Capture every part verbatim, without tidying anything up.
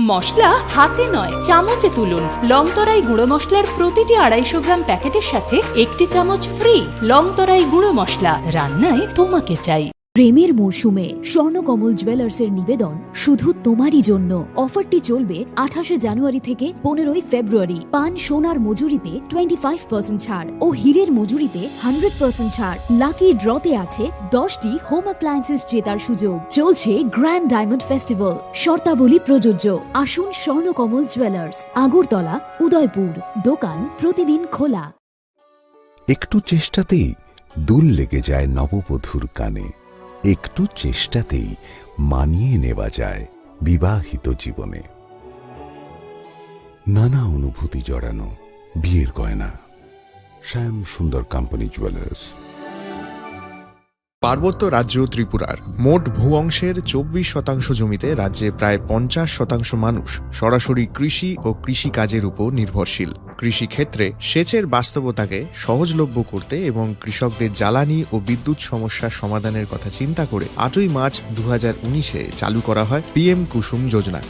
মশলা হাতে নয়, চামচে তুলুন। লংতরাই গুঁড়ো মশলার প্রতিটি আড়াইশো গ্রাম প্যাকেটের সাথে একটি চামচ ফ্রি। লংতরাই গুঁড়ো মশলা, রান্নায় তোমাকে চাই। প্রেমের মরশুমে স্বর্ণকমল জুয়েলার্সের নিবেদন শুধু তোমারই জন্য। অফারটি চলবে আঠাশে জানুয়ারি থেকে পনেরোই ফেব্রুয়ারি। পান সোনার মজুরিতে টোয়েন্টি ফাইভ পার্সেন্ট ছাড় ও হীরের মজুরিতে হান্ড্রেড পার্সেন্ট ছাড়। লাকি ড্রতে আছে দশটি হোম অ্যাপ্লায়েন্সেস জেতার সুযোগ। চলছে গ্র্যান্ড ডায়মন্ড ফেস্টিভ্যাল, শর্তাবলী প্রযোজ্য। আসুন স্বর্ণকমল জুয়েলার্স, আগরতলা, উদয়পুর। দোকান প্রতিদিন খোলা। একটু চেষ্টাতেই দুল লেগে যায় নববধূর কানে। একটু চেষ্টাতেই মানিয়ে নেওয়া যায় বিবাহিত জীবনে। নানা অনুভূতি জড়ানো বিয়ের গয়না। শ্যাম সুন্দর কোম্পানি জুয়েলার্স। পার্বত্য রাজ্য ত্রিপুরার মোট ভূ অংশের চব্বিশ শতাংশ জমিতে রাজ্যে প্রায় পঞ্চাশ শতাংশ মানুষ সরাসরি কৃষি ও কৃষিকাজের উপর নির্ভরশীল। কৃষিক্ষেত্রে সেচের বাস্তবতাকে সহজলভ্য করতে এবং কৃষকদের জ্বালানি ও বিদ্যুৎ সমস্যা সমাধানের কথা চিন্তা করে আটই মার্চ দু হাজার উনিশে চালু করা হয় পিএম কুসুম যোজনা,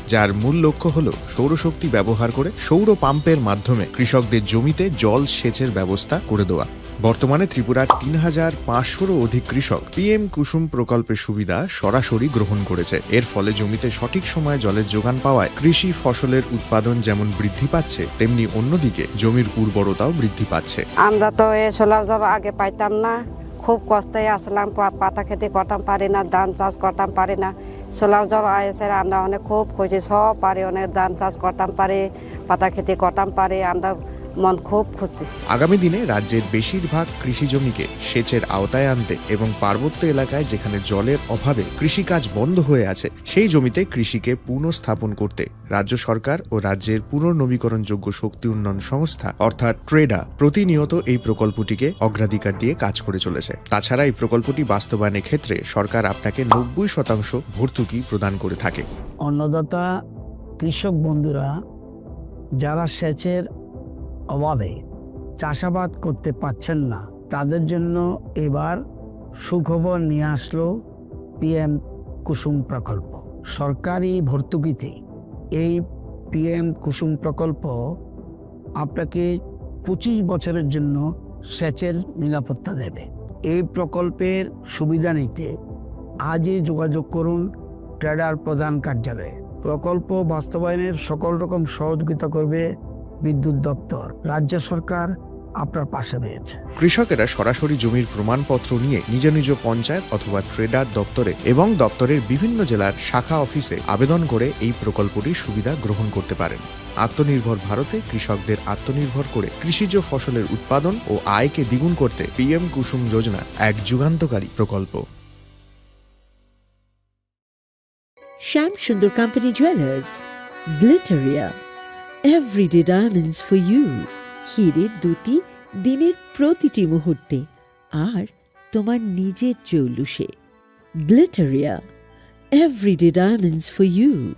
যার মূল লক্ষ্য হল সৌরশক্তি ব্যবহার করে সৌর পাম্পের মাধ্যমে কৃষকদের জমিতে জল সেচের ব্যবস্থা করে দেওয়া। বর্তমানে ত্রিপুরার তিন হাজার পাঁচশোরও অধিক কৃষক পিএম কুসুম প্রকল্পের সুবিধা সরাসরি গ্রহণ করেছে। এর ফলে জমিতে সঠিক সময়ে জলের যোগান পাওয়ায় কৃষি ফসলের উৎপাদন যেমন বৃদ্ধি পাচ্ছে, তেমনি অন্যদিকে জমির উর্বরতাও বৃদ্ধি পাচ্ছে। আমরা তো এই সোলার জল আগে পাইতাম না, খুব কষ্টে আসলাম, পা-, পাতা খেতি করতাম পারি না, ধান চাষ করতাম পারি না। সোলার জল আইসে আমরা অনেক খুব খুশি, সব পারি, অনেক ধান চাষ করতাম পারি, পাতা খেতি করতাম পারি, আমরা মন খুব খুশি। আগামী দিনে রাজ্যের বেশিরভাগ কৃষি জমিকে সেচের আওতায় আনতে এবং পার্বত্য এলাকায় যেখানে জলের অভাবে কৃষিকাজ বন্ধ হয়ে আছে, সেই জমিতে কৃষিকে পুনঃস্থাপন করতে রাজ্য সরকার ও রাজ্যের পুনর্নবীকরণযোগ্য শক্তি উন্নয়ন সংস্থা অর্থাৎ ট্রেডা প্রতিনিয়ত এই প্রকল্পটিকে অগ্রাধিকার দিয়ে কাজ করে চলেছে। তাছাড়া এই প্রকল্পটি বাস্তবায়নের ক্ষেত্রে সরকার আপনাকে নব্বই শতাংশ ভর্তুকি প্রদান করে থাকে। অন্নদাতা কৃষক বন্ধুরা যারা সেচের অভাবে চাষাবাদ করতে পারছেন না, তাদের জন্য এবার সুখবর নিয়ে আসলো পিএম কুসুম প্রকল্প। সরকারি ভর্তুকিতে এই পিএম কুসুম প্রকল্প আপনাকে পঁচিশ বছরের জন্য সেচের নিরাপত্তা দেবে। এই প্রকল্পের সুবিধা নিতে আজই যোগাযোগ করুন ট্রেডার প্রধান কার্যালয়ে। প্রকল্প বাস্তবায়নের সকল রকম সহযোগিতা করবে বিদ্যুৎ দপ্তর। রাজ্য সরকার আপনার পাশে রয়েছে। কৃষকেরা সরাসরি জমির প্রমাণপত্র নিয়ে নিজ নিজ পঞ্চায়েত অথবা ট্রেডার দপ্তরে এবং দপ্তরের বিভিন্ন জেলার শাখা অফিসে আবেদন করে এই প্রকল্পটির সুবিধা গ্রহণ করতে পারেন। আত্মনির্ভর ভারতে কৃষকদের আত্মনির্ভর করে কৃষিজ ফসলের উৎপাদন ও আয়কে দ্বিগুণ করতে পিএম কুসুম যোজনা এক যুগান্তকারী প্রকল্প। Shyam Sundar company jewellers, Glitteria, everyday diamonds for you. হীরের দ্যুতি দিনের প্রতিটি মুহূর্তে, আর তোমার নিজের জৌলুসে। Glitteria, everyday diamonds for you.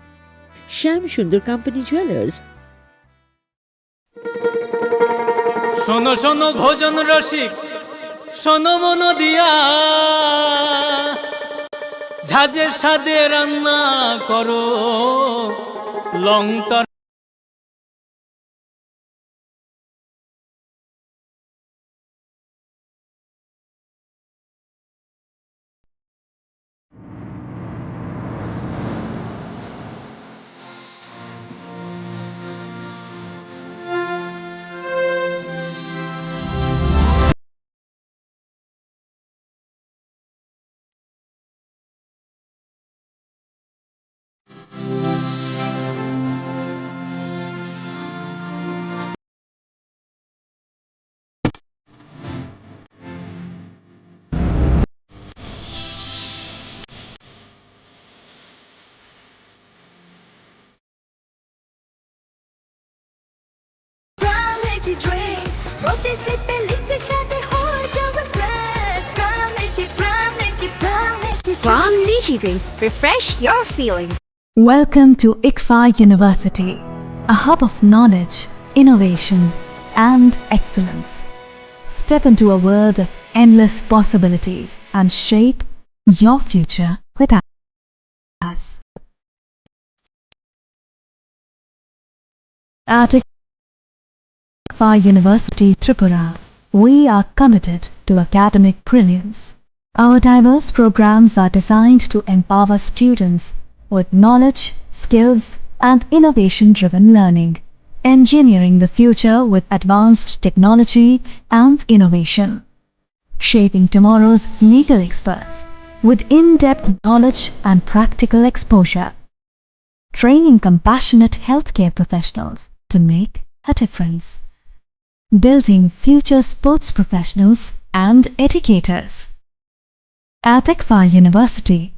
Shyam Sundar company jewellers. শোনো শোনো ভোজন রসিক, শোনো মন দিয়া, ঝাঁঝের স্বাদে রান্না করো লং তর- Prime Energy drink, প্রতি সিপে লিচি স্বাদে হয়ে যাবে fresh। Prime Energy, Prime Energy, Prime Energy drink. Prime Energy drink, refresh your feelings. Welcome to ICFAI University, a hub of knowledge, innovation, and excellence. Step into a world of endless possibilities and shape your future with us. At ICFAI University Tripura, we are committed to academic brilliance. Our diverse programs are designed to empower students with knowledge, skills, and innovation-driven learning, engineering the future with advanced technology and innovation, shaping tomorrow's legal experts with in-depth knowledge and practical exposure, training compassionate healthcare professionals to make a difference, building future sports professionals and educators. At ICFAI University,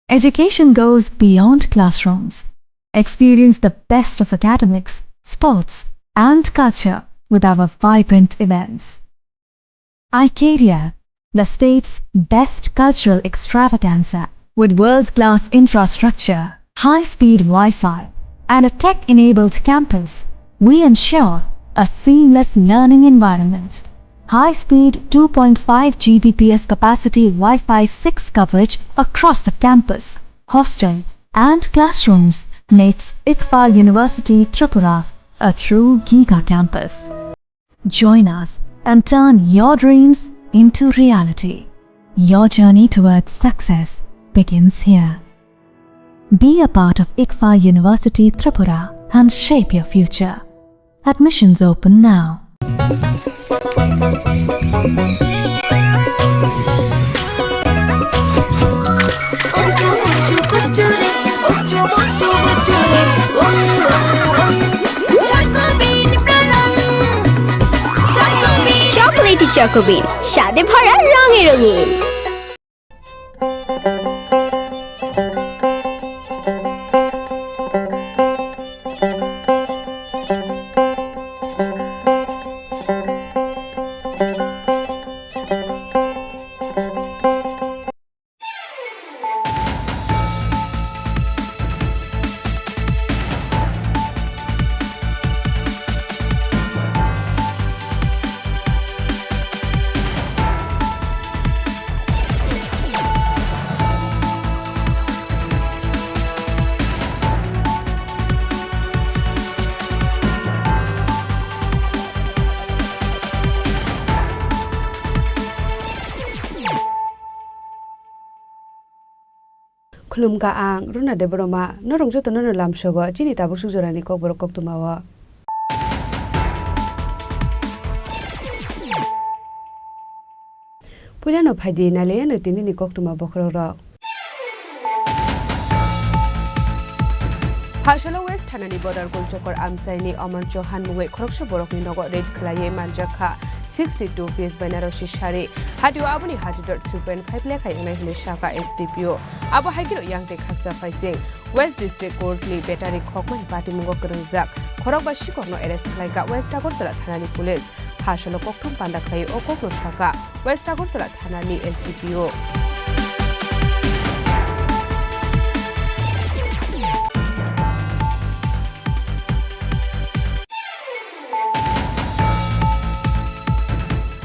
education goes beyond classrooms. Experience the best of academics, sports, and culture with our vibrant events. iCaria, the state's best cultural extravaganza, with world-class infrastructure, high-speed Wi-Fi, and a tech-enabled campus, we ensure a seamless learning environment. High-speed two point five G B P S capacity Wi-Fi six coverage across the campus, hostel, and classrooms makes ICFAI University Tripura a true giga campus. Join us and turn your dreams into reality. Your journey towards success begins here. Be a part of ICFAI University Tripura and shape your future. Admissions open now. Chocolatey Choco Bean, স্বাদে ভরা রঙে রঙিন। Khulumkha ang Runa Debbarma, norok jotono no lamsogo chini tabuk suk jorani kokborok koktwmao. Puilano phaidi nailaiyano tinini koktwma bokhorokrok. Phasalo West thanani border Gulchokor amchaini Omar Chauhan mungwi khoroksa borokni nogo raid khwlaiwi manjakha sixty-two piece banarosi sari. Hatio aboni hatidor three point five lakh hai wngnai hwnwi sakha S D P O. Abo hai kheno yang tei khaksa phaising West District Court ni betari khokmani patimungo kwrwngjak khorokba sikhokno arrest khlaikha West Agartala thanani police. Phasalo kokthum panda khlaiwi o kokno sakha West Agartala thanani S D P O.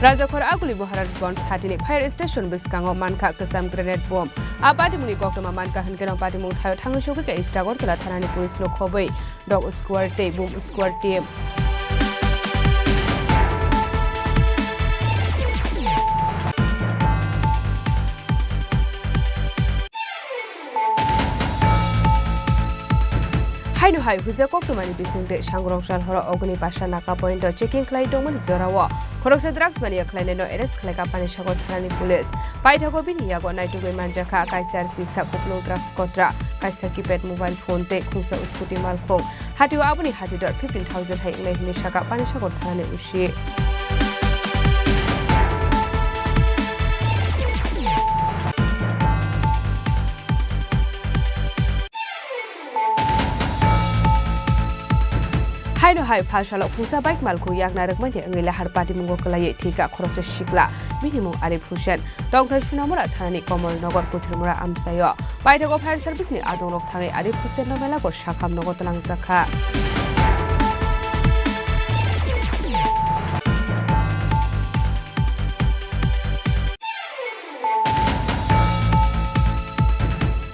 Rajakhor Aguli Maharajganj hatini fire station bwskango mankha kwcham grenade bomb. A patimungni koktwma mankha hwnkhe no patimung thaio thangwi sogwikha East Agartala thanani police no khobwi dog squad tei bomb squad team. Haino hai huijak koktwmani bisingtwi Sangrong sal horo Ogoni Basa Naka point o checking khlai tongmani jorao khoroksa drugs mania khlainaino arrest khlaikha Panisagar thanani police. Paithago bini yago naitugwi manjakha kaisa R C sak kupulung drugs kotra, kaisa keypad mobile phone tei khungsa scooty malkhung. Hatio aboni hatidor fifteen thousand hai wngnai hwnwi sakha Panisagar thanani O C. Haino hai pha salo khungsa bike malkhung yakna rwkmani wngwi lahar patimungo kwlaiwi thwikha khoroksa sikla, bini mung Arif Hussain, tongthai Sunamura thanani Komol Nagar Kuthurmura amchaio. Paithago fire service ni adongrok thangwi Arif Hussain no melago sakham nogo twnangjakha.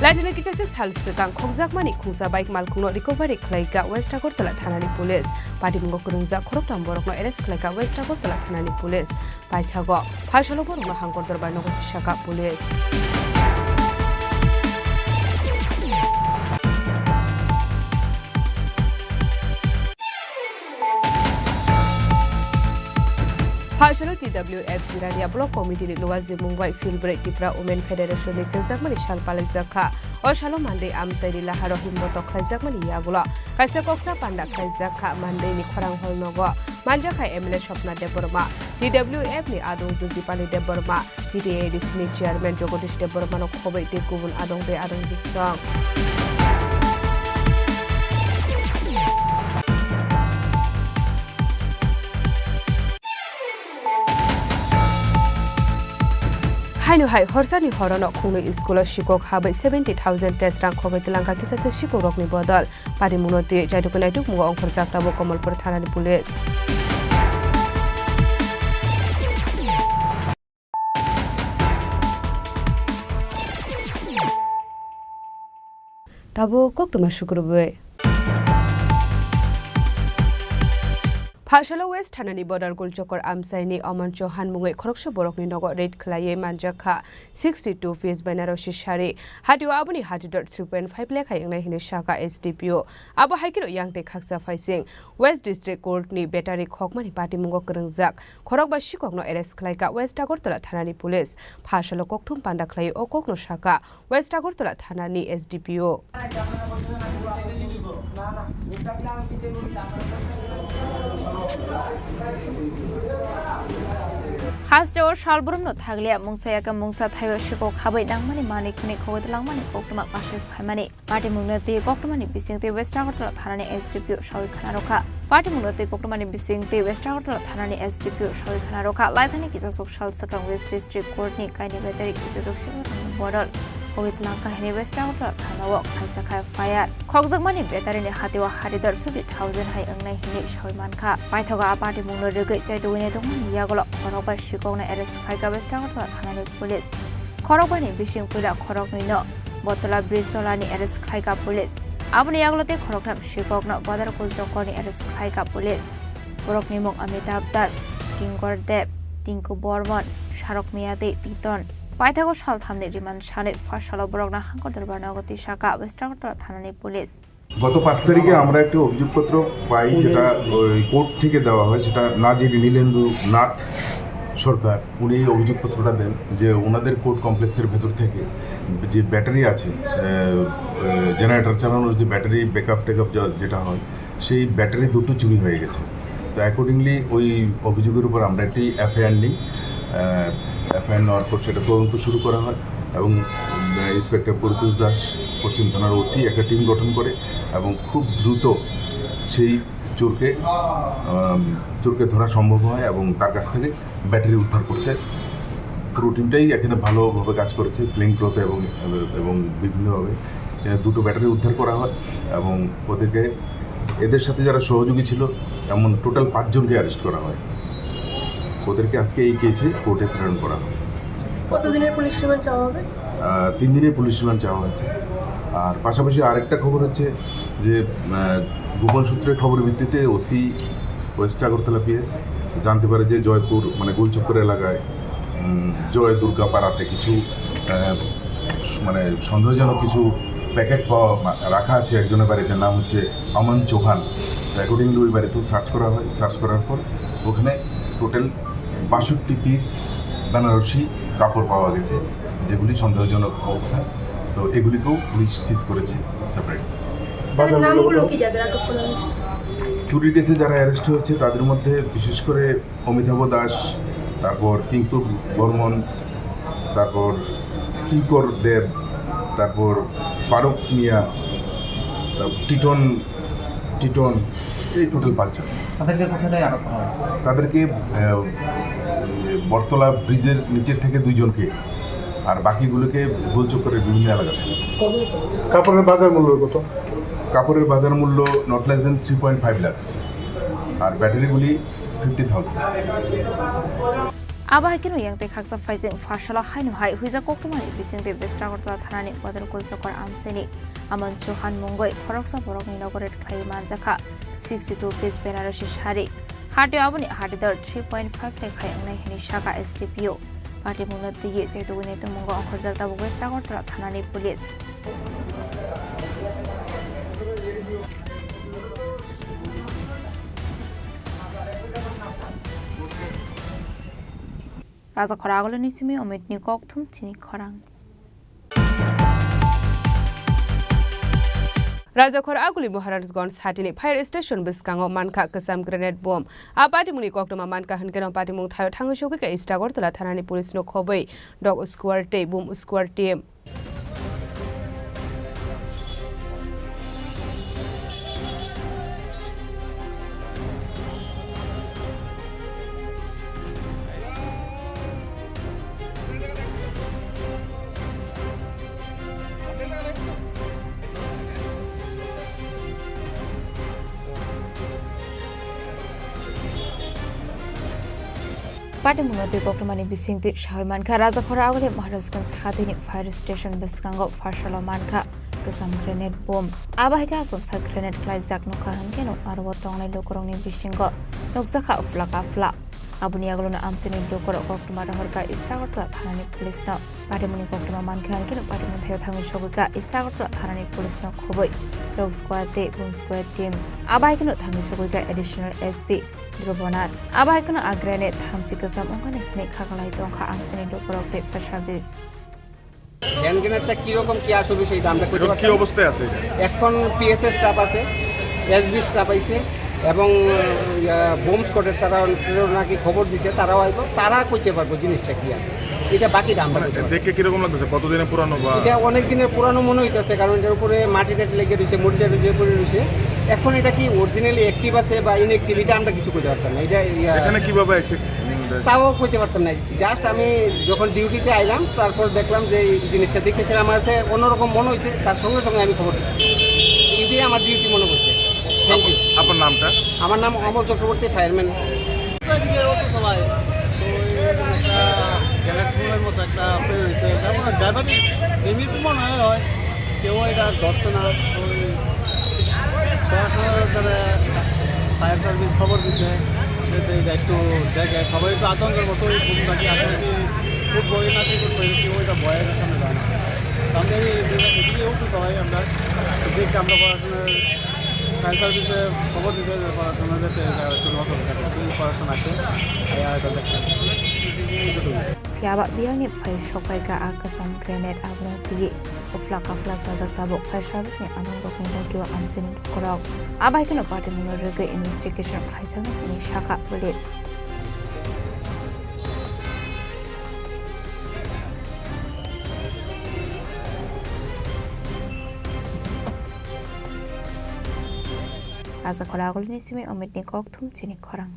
Laithani kichase sal swkang khokjakmani khungsa bike malkhungno recovery khlaika West Agartala thanani police. Patimungo kwrwngjak khoroktham borokno arrest khlaika West Agartala thanani police. Paithago phaisalo borokno hangkor dorbar nogo tisaka police. Phaisalo T W F Jirania Block Committee ni luwa jimung bai Philbrai Tipra Women Federation ni sengjakmani sal palaijak kha. O salo Monday amchaini laharo himbotok khlaijakmani yagulo kaisa koksa panda khlaijak kha. Monday ni khorang hol nogo manjakha M L A Swapna Debbarma, T W F ni adongjwk Dipali Debbarma, T T A A D C ni chairman Jagadish Debbarmano khobwi tei kubun adong tei adongjwk song. Haino hai horsani horono khungnwi school-o sikok habwi seventy thousand cash rang khogwi twlangkha kisachwk sikokrokni bodol. Patimungno twi chaituknai tukmungo ongkhorjak tabuk Kamalpur thanani police. Tabuk koktwma sukrubwi. Phaisalo West thanani border Gulchokor amchaini Aman Chauhan mungwi khoroksa borokni nogo raid khlaiwi manjak kha sixty two piece Banarasi sari. Hatio aboni hatidor three point five lakh hai wngnai hinwi sakha S D P O. Abo hai kheno yang tei khaksa phaising West District Court ni battery khokmani patimungo kwrwngjak khorokba sikokno arrest khlaika West Agartala thanani police. Phaisalo kokthum panda khlaiwi o kokno sakha West Agartala thanani S D P O. Hasteo salbrumno thaglia mungsa yaka mungsa thaio sikok habwi nangmani manwi khwnwi khogwi twlangmani koktwma kasui phaimani. Patimungno twi koktwmani bisingtwi West Agartala thanani S D P O sawi khna rwkha. Patimungno twi koktwmani bisingtwi West Agartala thanani S D P O sawi khna rwkha. Laithani kisachwk sal swkang West District Court ni kaini battery kisachwk singwrangni bodol khogwi twlangkha hinwi West Agartala thanao khaisa kha F I R. Khokjakmani battery ni hatio hatidor fifty thousand hai wngnai hinwi sawi mankha. Paithago a patimungno rwgwi chaitugwini tongmani yagulo khorokba sikokno arrest khlaika West Agartala thanani police. Khorokbani bising puila khoroknwino Bottola bridge tolani arrest khlaika police. Aboni yagulo tei khoroktham sikokno Badar Kulchongkorni arrest khlaika police. Borokni mung Amitabh Das, Kinkor Deb, Tinku Bormon, Sarok Mia tei Titon. Paithago salthamni remand sanwi first salo borokno hangkor dorbar nogo tisaka West Agartala thanani police. গত পাঁচ তারিখে আমরা একটি অভিযোগপত্র পাই, যেটা ওই কোর্ট থেকে দেওয়া হয়, সেটা নাজির নীলেন্দু নাথ সরকার, উনি এই অভিযোগপত্রটা দেন যে ওনাদের কোর্ট কমপ্লেক্সের ভেতর থেকে যে ব্যাটারি আছে, আহ, আহ, জেনারেটর চালানোর যে ব্যাটারি ব্যাকআপ ট্যাকআপ যা-, যেটা হয়, সেই ব্যাটারি দুটো চুরি হয়ে গেছে। তো অ্যাকর্ডিংলি ওই অভিযোগের উপর আমরা একটি এফআইআর নিই। আহ, এফআইআর নেওয়ার পর সেটা তদন্ত শুরু করা হয় এবং, উম, ইন্সপেক্টর পরিতোষ দাস, পশ্চিম থানার ওসি, একটা টিম গঠন করে এবং খুব দ্রুত সেই চোরকে, আম, চোরকে ধরা সম্ভব হয় এবং তার কাছ থেকে ব্যাটারি উদ্ধার করতে পুরো টিমটাই এখানে ভালোভাবে কাজ করেছে, প্লেন ক্রতে এবং, এবং বিভিন্নভাবে। এ, দুটো ব্যাটারি উদ্ধার করা হয় এবং ওদেরকে, এদের সাথে যারা সহযোগী ছিল, এমন টোটাল পাঁচজনকে অ্যারেস্ট করা হয়। ওদেরকে আজকে এই কেসে কোর্টে প্রেরণ করা হয়। কতদিনের পুলিশ রিমান্ড চাওয়া হবে? আহ, তিন দিনের পুলিশ রিমান্ড চাওয়া হয়েছে। আর পাশাপাশি আরেকটা খবর হচ্ছে যে, আহ, গোপন সূত্রের খবরের ভিত্তিতে ওসি ওয়েস্ট আগরতলা পিএস জানতে পারে যে জয়পুর, মানে, গোলচক্কর এলাকায়, উম, জয় দুর্গা পাড়াতে কিছু, আহ, মানে, সন্দেহজনক কিছু প্যাকেট পাওয়া, মা-, রাখা আছে একজনের বাড়িতে, নাম হচ্ছে আমান চৌহান। তো অ্যাকর্ডিংলি ওই বাড়িতেও সার্চ করা হয়। সার্চ করার পর ওখানে টোটাল বাষট্টি পিস বেনারসি কাপড় পাওয়া গেছে, যেগুলি সন্দেহজনক অবস্থা। তো এগুলিকেও পুলিশ সিজ করেছে সেপারেট। তাদের নামগুলো কি, যাদের আটক করা হয়েছে? চুরির কেসে যারা অ্যারেস্ট হয়েছে, তাদের মধ্যে বিশেষ করে অমিতাভ দাস, তারপর পিঙ্কু বর্মন, তারপর কিঙ্কর দেব, তারপর ফারুক মিয়া, তারপর টিটন, টিটন, এই টোটাল পাঁচজন। তাদেরকে কোথায় আটক করা হয়েছে? তাদেরকে, আহ, বটতলা ব্রিজের নিচের থেকে দুইজনকে, আর বাকিগুলোকে গোলচক্করের বিভিন্ন এলাকা থেকে। কাপড়ের বাজার মূল্য কত? কাপড়ের বাজার মূল্য not less than three point five lakhs, আর ব্যাটারিগুলি fifty thousand। Abo hai kheno yang tei khaksa phaising pharsalo haino hai huijak koktwmani bisingtwi West Agartala thanani Badalkhul Chokor amchaini Aman Chauhan mungwi khoroksa borokni nogo rape khlaiwi manjakha sixty-two piece Benarasi sari. Hatio aboni hatidor three point five lakh hai wngnai hwnwi sakha S D P O. Patimungno twiwi chaitugwi nai tongmungo ongkhorjak tabuk West Agartala thanani police. Rajakhor agulini simi Omitni kokthum chini khorang. Rajakhor aguli Maharajganj hatini fire station bwskango mankha kwcham grenade bomb. A patimungni koktwma mankha hwnkhe no patimung thaio thangwi sogwi kha East Agartala thanani police no khobwi dog squad tei bomb squad team. Patimungno twi koktwmani bisingtwi sawi mankha, Rajakhor aguli Maharajganj hatini fire station bwskango pharsalo mankha kwcham grenade bomb. Abo hai khe achomsa grenade khlaijak nukha hwnkhe no aro o tongnai lukurokni bisingo nukjakha uphla kaphla. Aboni yagulono amchaini lukurok koktwma rohorkha East Agartala thanani police no. Patimungni koktwma mankha hwnkhe no patimung thaio thangwi sogwikha East Agartala thanani police no khobwi dog squad tei bomb squad team. Abo hai kheno thangwi sogwikha additional S P Dhruvonath. Abo hai kheno a grenade thamchi kwcham wngkha hwnwi khaklai tongkha amchaini lukurok tei fire service. Hand গ্রেনেডটা কিরকম কি আসবে সেইটা আমরা কইতে এখন কি পারতাম না। অবস্থায় আছে এটা? এখন পিএসএ স্টাফ আছে, এসবি স্টাফ আইছে এবং, ইয়া, বোম স্কোয়াডের তারা নাকি খবর দিছে, তারাও আইবো, তারা কইতে পারবো জিনিসটা কি আছে, এটা বাকিটা আমরা মানে কইতে পারবো না। দেখে কিরকম লাগতেছে? কতদিনের পুরানো বা? এটা অনেক দিনের পুরানো মনে হইতেছে, কারণ এটার উপরে মাটি টাটি লেগে রয়েছে, মরিচা টরিচা পড়ে রয়েছে। এখন এটা কি অরিজিনালি অ্যাক্টিভ আছে বা ইনঅ্যাক্টিভ, এটা আমরা কিছু কইতে পারতাম না। এটা, ইয়া, এখানে কিভাবে এসে, উম, তাও কইতে পারতাম না। জাস্ট আমি যখন ডিউটিতে আইলাম, তারপর দেখলাম যে এই জিনিসটা দেখতে সেরকম আছে, অন্যরকম মনে হয়েছে, তার সঙ্গে সঙ্গে আমি খবর দিচ্ছি। এটাই আমার ডিউটি মনে করছে। Thank you. আপনার নামটা? আমার নাম অমল চক্রবর্তী, ফায়ারম্যান। এদিকে অটো চালায়, তো এই একটা গ্যালেট ফুলের মতো একটা বের হয়েছে, তারপরে ড্রাইভারই ড্যামেজ মনে হয়, হয়। কেউ এটা ধরছে না। ওই সরাসরি তারা ফায়ার সার্ভিস খবর দিছে, যে, যে এটা একটু দেখে, সবাই তো আতঙ্কের মতো ওই ঘুম থাকে, আতঙ্কে খুব ভয় না, কি করবো, কেউ এটা ভয়ের সামনে যায় না। তো আমরা এই দুইটা ভিডিও একটু সবাই আমরা দেখে আমরা পড়াশোনার ফায়ার সার্ভিসে খবর দিতে হবে, পড়াশোনা যাতে এটা একটু নজর থাকে, এই পড়াশোনা আছে, এই আর এটা দেখতে হবে। Phiya ba biyangni phai sokbaikha a kwcham grenade, abono twiwi uphla kaphla chajak tabuk fire service ni amung rokni logi o amchaini lukurok. Abai kheno patimungno rwgwi investigation khlaijaknai hwnwi sakha police. Rajakhor agulini simi Omitni kokthum chini khorang.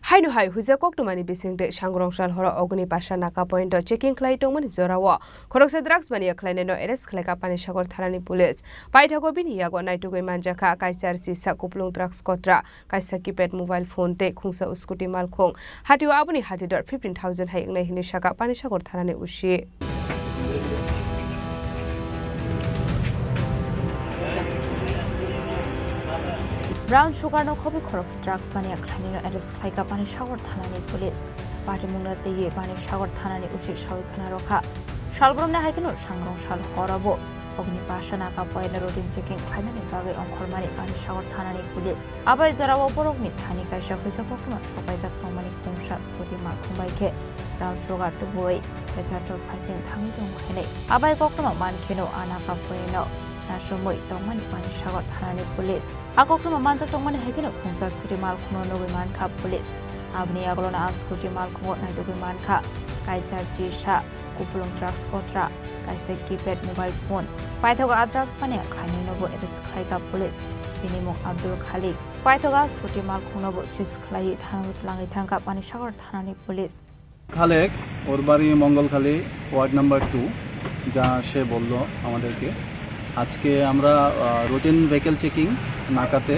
Haino hai huijak koktwmani bisingtwi Sangrongsal horo Ogoni Pasha Naka point o checking khlai tongmani jorao khoroksa drugs mania khlainaino arrest khlaikha Panisagar thanani police. Paithago bini yago naitugwi manjakha kaisa rchisa kupulung drugs kotra, kaisa keypad mobile phone tei khungsa scooty malkhung. Hatio aboni hatidor fifteen thousand hai wngnai hwnwi sakha Panisagar thanani O C. Brown sugar no khobwi khoroksa drugs mania khlainaino arrest khlaikha Panisagar thanani police. Patimungno twiwi Panisagar thanani O C sawi khna rwkha. Salbrumni hai kheno Sangrongsal horo bo Ogoni Pasha Naka point o routine checking khlainani bagwi ongkhormani Panisagar thanani police. Abai jorao borokni thani kaisa huijak koktwma sopaijak tongmani khungsa scooty malkhung bai khe brown sugar tubui pecharchol phaising thangwi tongo hinwi. Abai koktwma mankheno a Naka point o nasumui tongmani Panisagar thanani police. A koktwma manjak tongmani hai kheno khungsa scooty malkhungno nugwi mankha police. Aboni yagulono a scooty malkhungo naitugwi mankha kaisa chisa kupulung drugs kotra, kaisa keypad mobile phone. Paithago a drugs mania khlainainobo arrest khlaikha police. Bini mung Abdul Khalik. Paithago a scooty malkhungnobo seize khlaiwi thanao twlangwi thangkha Panisagar thanani police. Khalek, ওর বাড়ি মঙ্গলখালী, ward number two, যা সে বলল আমাদেরকে। আজকে আমরা, আহ, routine vehicle checking নাকাতে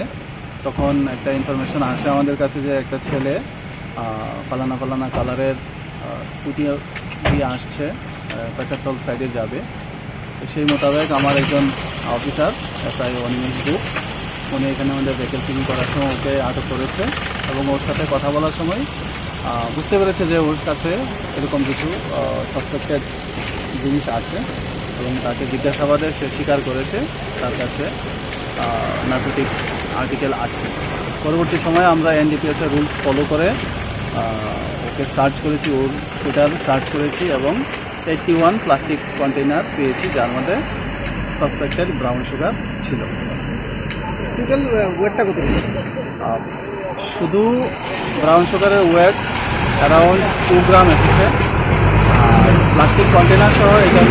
তখন একটা ইনফরমেশন আসে আমাদের কাছে যে একটা ছেলে আহ, ফালানা ফালানা কালারের স্কুটি দিয়ে আসছে, আহ, পেচারতল সাইডে যাবে। তো সেই মোতাবেক আমার একজন অফিসার, এসআই অনিমেষ গুপ, উনি এখানে আমাদের ভেহিকল চেকিং করার সময় ওকে আটক করেছে এবং ওর সাথে কথা বলার সময় আহ, বুঝতে পেরেছে যে ওর কাছে এরকম কিছু সাসপেক্টেড জিনিস আছে এবং তাকে জিজ্ঞাসাবাদে সে স্বীকার করেছে তার কাছে নার্কোটিক আর্টিকেল আছে। পরবর্তী সময়ে আমরা এনডিপিএস এর রুলস ফলো করে আহ, ওকে সার্চ করেছি, ওর স্কুটার সার্চ করেছি এবং এইটটি ওয়ান প্লাস্টিক কন্টেইনার পেয়েছি, যার মধ্যে সাসপেক্টেড ব্রাউন সুগার ছিল। টোটাল ওয়েটটা কত? আহ, শুধু ব্রাউন সুগারের ওয়েট অ্যারাউন্ড টু গ্রাম এসেছে, আর প্লাস্টিক কন্টেইনার সহ এটার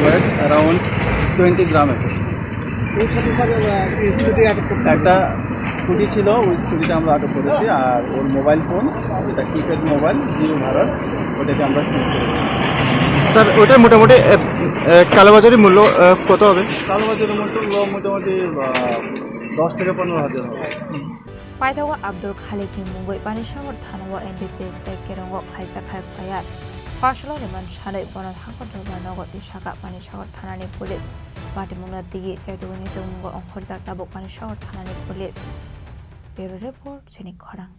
ওয়েট অ্যারাউন্ড টোয়েন্টি গ্রাম এসেছে। ওর সাথে সাথে, আহ, স্কুটি আটক করতে একটা স্কুটি ছিল, ওই স্কুটিটা আমরা আটক করেছি, আর ওর মোবাইল ফোন, যেটা কিপ্যাড মোবাইল, জিও ভারত, ওটাকে আমরা সিজ করেছি। স্যার, ওটার মোটামুটি, এ, এ, কালোবাজারি মূল্য, এ, কত হবে? কালোবাজারি মূল্য মোটামুটি, আহ, দশ থেকে পনেরো হাজার হবে। Paithago Abdul Khalik ni mungwi Panisagar thanao N D P S tei kerongo khlaijak hai F I R. Pharsalo ni man sanwi bono hangkor dorbar nogo twi saka Panisagar thanani police. Patimungno twiwi chaituguni tongmungo ongkhorjak tabuk Panisagar thanani police. Bureau report, chini khorang.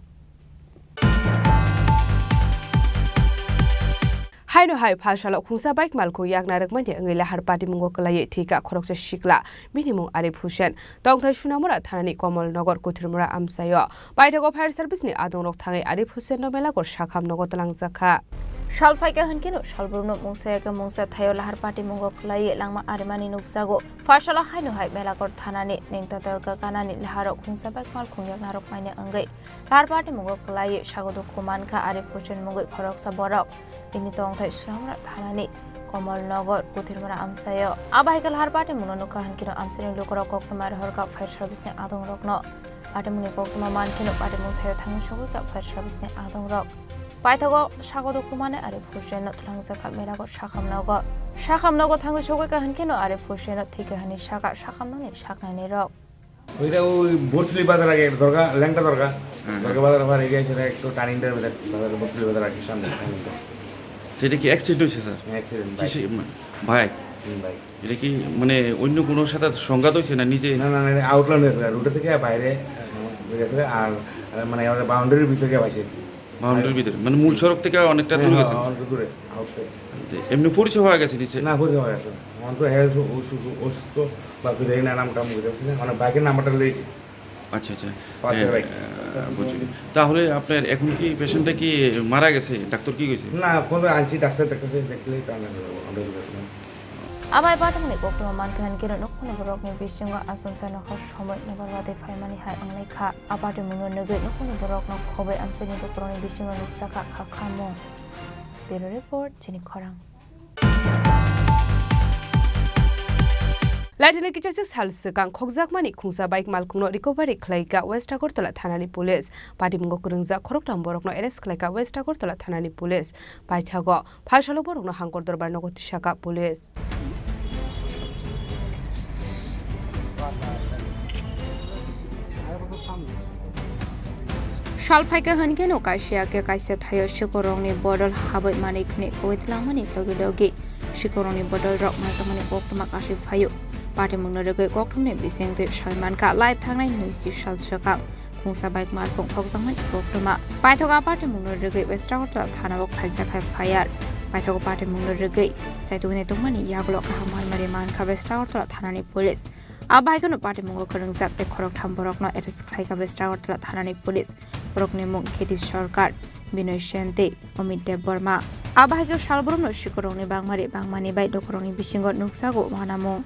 Haino hai pharsalo khungsa bike malkhung yakna rwkmani wngwi lahar patimungo kwlaiwi thwikha khoroksa sikla, bini mung Arif Hussain, tongthai Sunamura thanani Komol Nogor Kuthirmura amchaio. Paithago fire service ni adongrok thangwi Arif Hussain no Melagor sakham nogo twlangjakha. Sal phaikha hwnkhe no salbrumno mungsa yakhe mungsa thaio lahar patimungo kwlaiwi langma arimani nukjago. Pharsalo haino hai Melagor thanani nengtator gaganani laharo khungsa bike malkhung yakna rwkmani wngwi lahar patimungo kwlaiwi sago dukhu mankha Arif Hussain mungwi khoroksa borok. Bini tongthai Sunamura thanani Komol Nogor Kuthirmura amchaio. Abo hai khe lahar patimungno nukha hwnkhe no amchaini lukurok koktwma rohorkha fire service ni adongrokno. Patimungni koktwma mankheno patimung thaio thangwi sogwikha fire service ni adongrok. Paithago sago dukhu mane Arif Hussain no twlangjakha Melagor sakham nogo. Sakham nogo thangwi sogwikha hwnkhe no Arif Hussain no thwikha hwnwi sakha sakham nokni saknainirok. ওইটা ওই বটতলি বাজার আগে একটা দরগা, ল্যাংটা দরগা। হ্যাঁ, হ্যাঁ। দরগা বাজার আবার এগিয়ে এসে একটা টার্নিং দের ভিতরে বাজার, বটতলি বাজার আগে সামনে টার্নিং দের। সেটা কি অ্যাক্সিডেন্ট হয়েছে, স্যার? হ্যাঁ, অ্যাক্সিডেন্ট, বাইক। কিসে, মানে, বাইক। হুম, বাইক। এটা কি, মানে, অন্য কোনো সাথে সংঘাত হয়েছে না নিজে? না, না, না, না, আউটলাইন হয়ে গেছে, রোড থেকে বাইরে, আহ, হয়ে গেছে, আর, আর, মানে, আমাদের বাউন্ডারির ভিতরে গিয়ে পাইছে। বাউন্ডারির ভিতরে, মানে, মূল সড়ক থেকে অনেকটা হ্যাঁ, দূরে হ্যাঁ, গেছে? অনেক দূরে, আউটসাইড। এমনি পরিচয় হওয়া গেছে নিচে? না, পরিচয় হওয়া গেছে না। আমার তো হেলথ অসু-, অসুস্থ বা কি জানি না, নামটা মনে যাচ্ছে না। মানে, বাইকের নাম্বারটা লইছি। আচ্ছা, আচ্ছা। পাঁচের এ, বাইক। আহ, বুঝি। তাহলে আপনার এখন কি পেশেন্টটা কি মারা গেছে? ডাক্তার কি কইছে? না, এখন তো আনছি, ডাক্তার দেখতেছে, দেখলে তাহলে আমরা বুঝতে পারবো। Abai patimungni koktwma mankha hwnkhe nokni borokni bisingo achomsa nokha somoi nokbar watwi phaimani hai wnglaikha. A patimungno nugwi nokni borokno khobwi amchaini lukurokni bisingo nukjakha kha khamung. Bureau report, chini khorang. Laitini kichasik sal swkang khokjakmani khungsa bike malkhungno recovery khlaikha West Agartala thanani police. Patimungo kwrwngjak khoroktham borokno arrest khlaikha West Agartala thanani police. Paithago pharsalo borokno hangkor dorbar nogo tisakha police. Sal phaikha hwnkhe no kaisa khe kaisa thaio sikorokni bodol habwi manwi khwnwi kogwi twlangmani logi logi sikorokni bodol rok majakmani koktwma kasui phaio. Patimungno rwgwi koktwmani bisingtwi soi mankha lai thangnai nui si sal swkang khungsa bike malkhung khokjakmani koktwma. Paithak a patimungno rwgwi West Agartala thanao khlaijak hai F I R. Paithak o patimungno rwgwi chaitugni tongmani yagulo kaham marmari mankha West Agartala thanani police. A bai kheno patimungo kwrwngjak tei khoroktham borokno arrest khlaikha West Agartala thanani police. Borokni mung Kheti Sarkar, Binoy Sen tei Amit Debbarma. A bai khe salbrumno sikorokni bangmari bangmani bai dokorokni bisingo nukjago uanamung.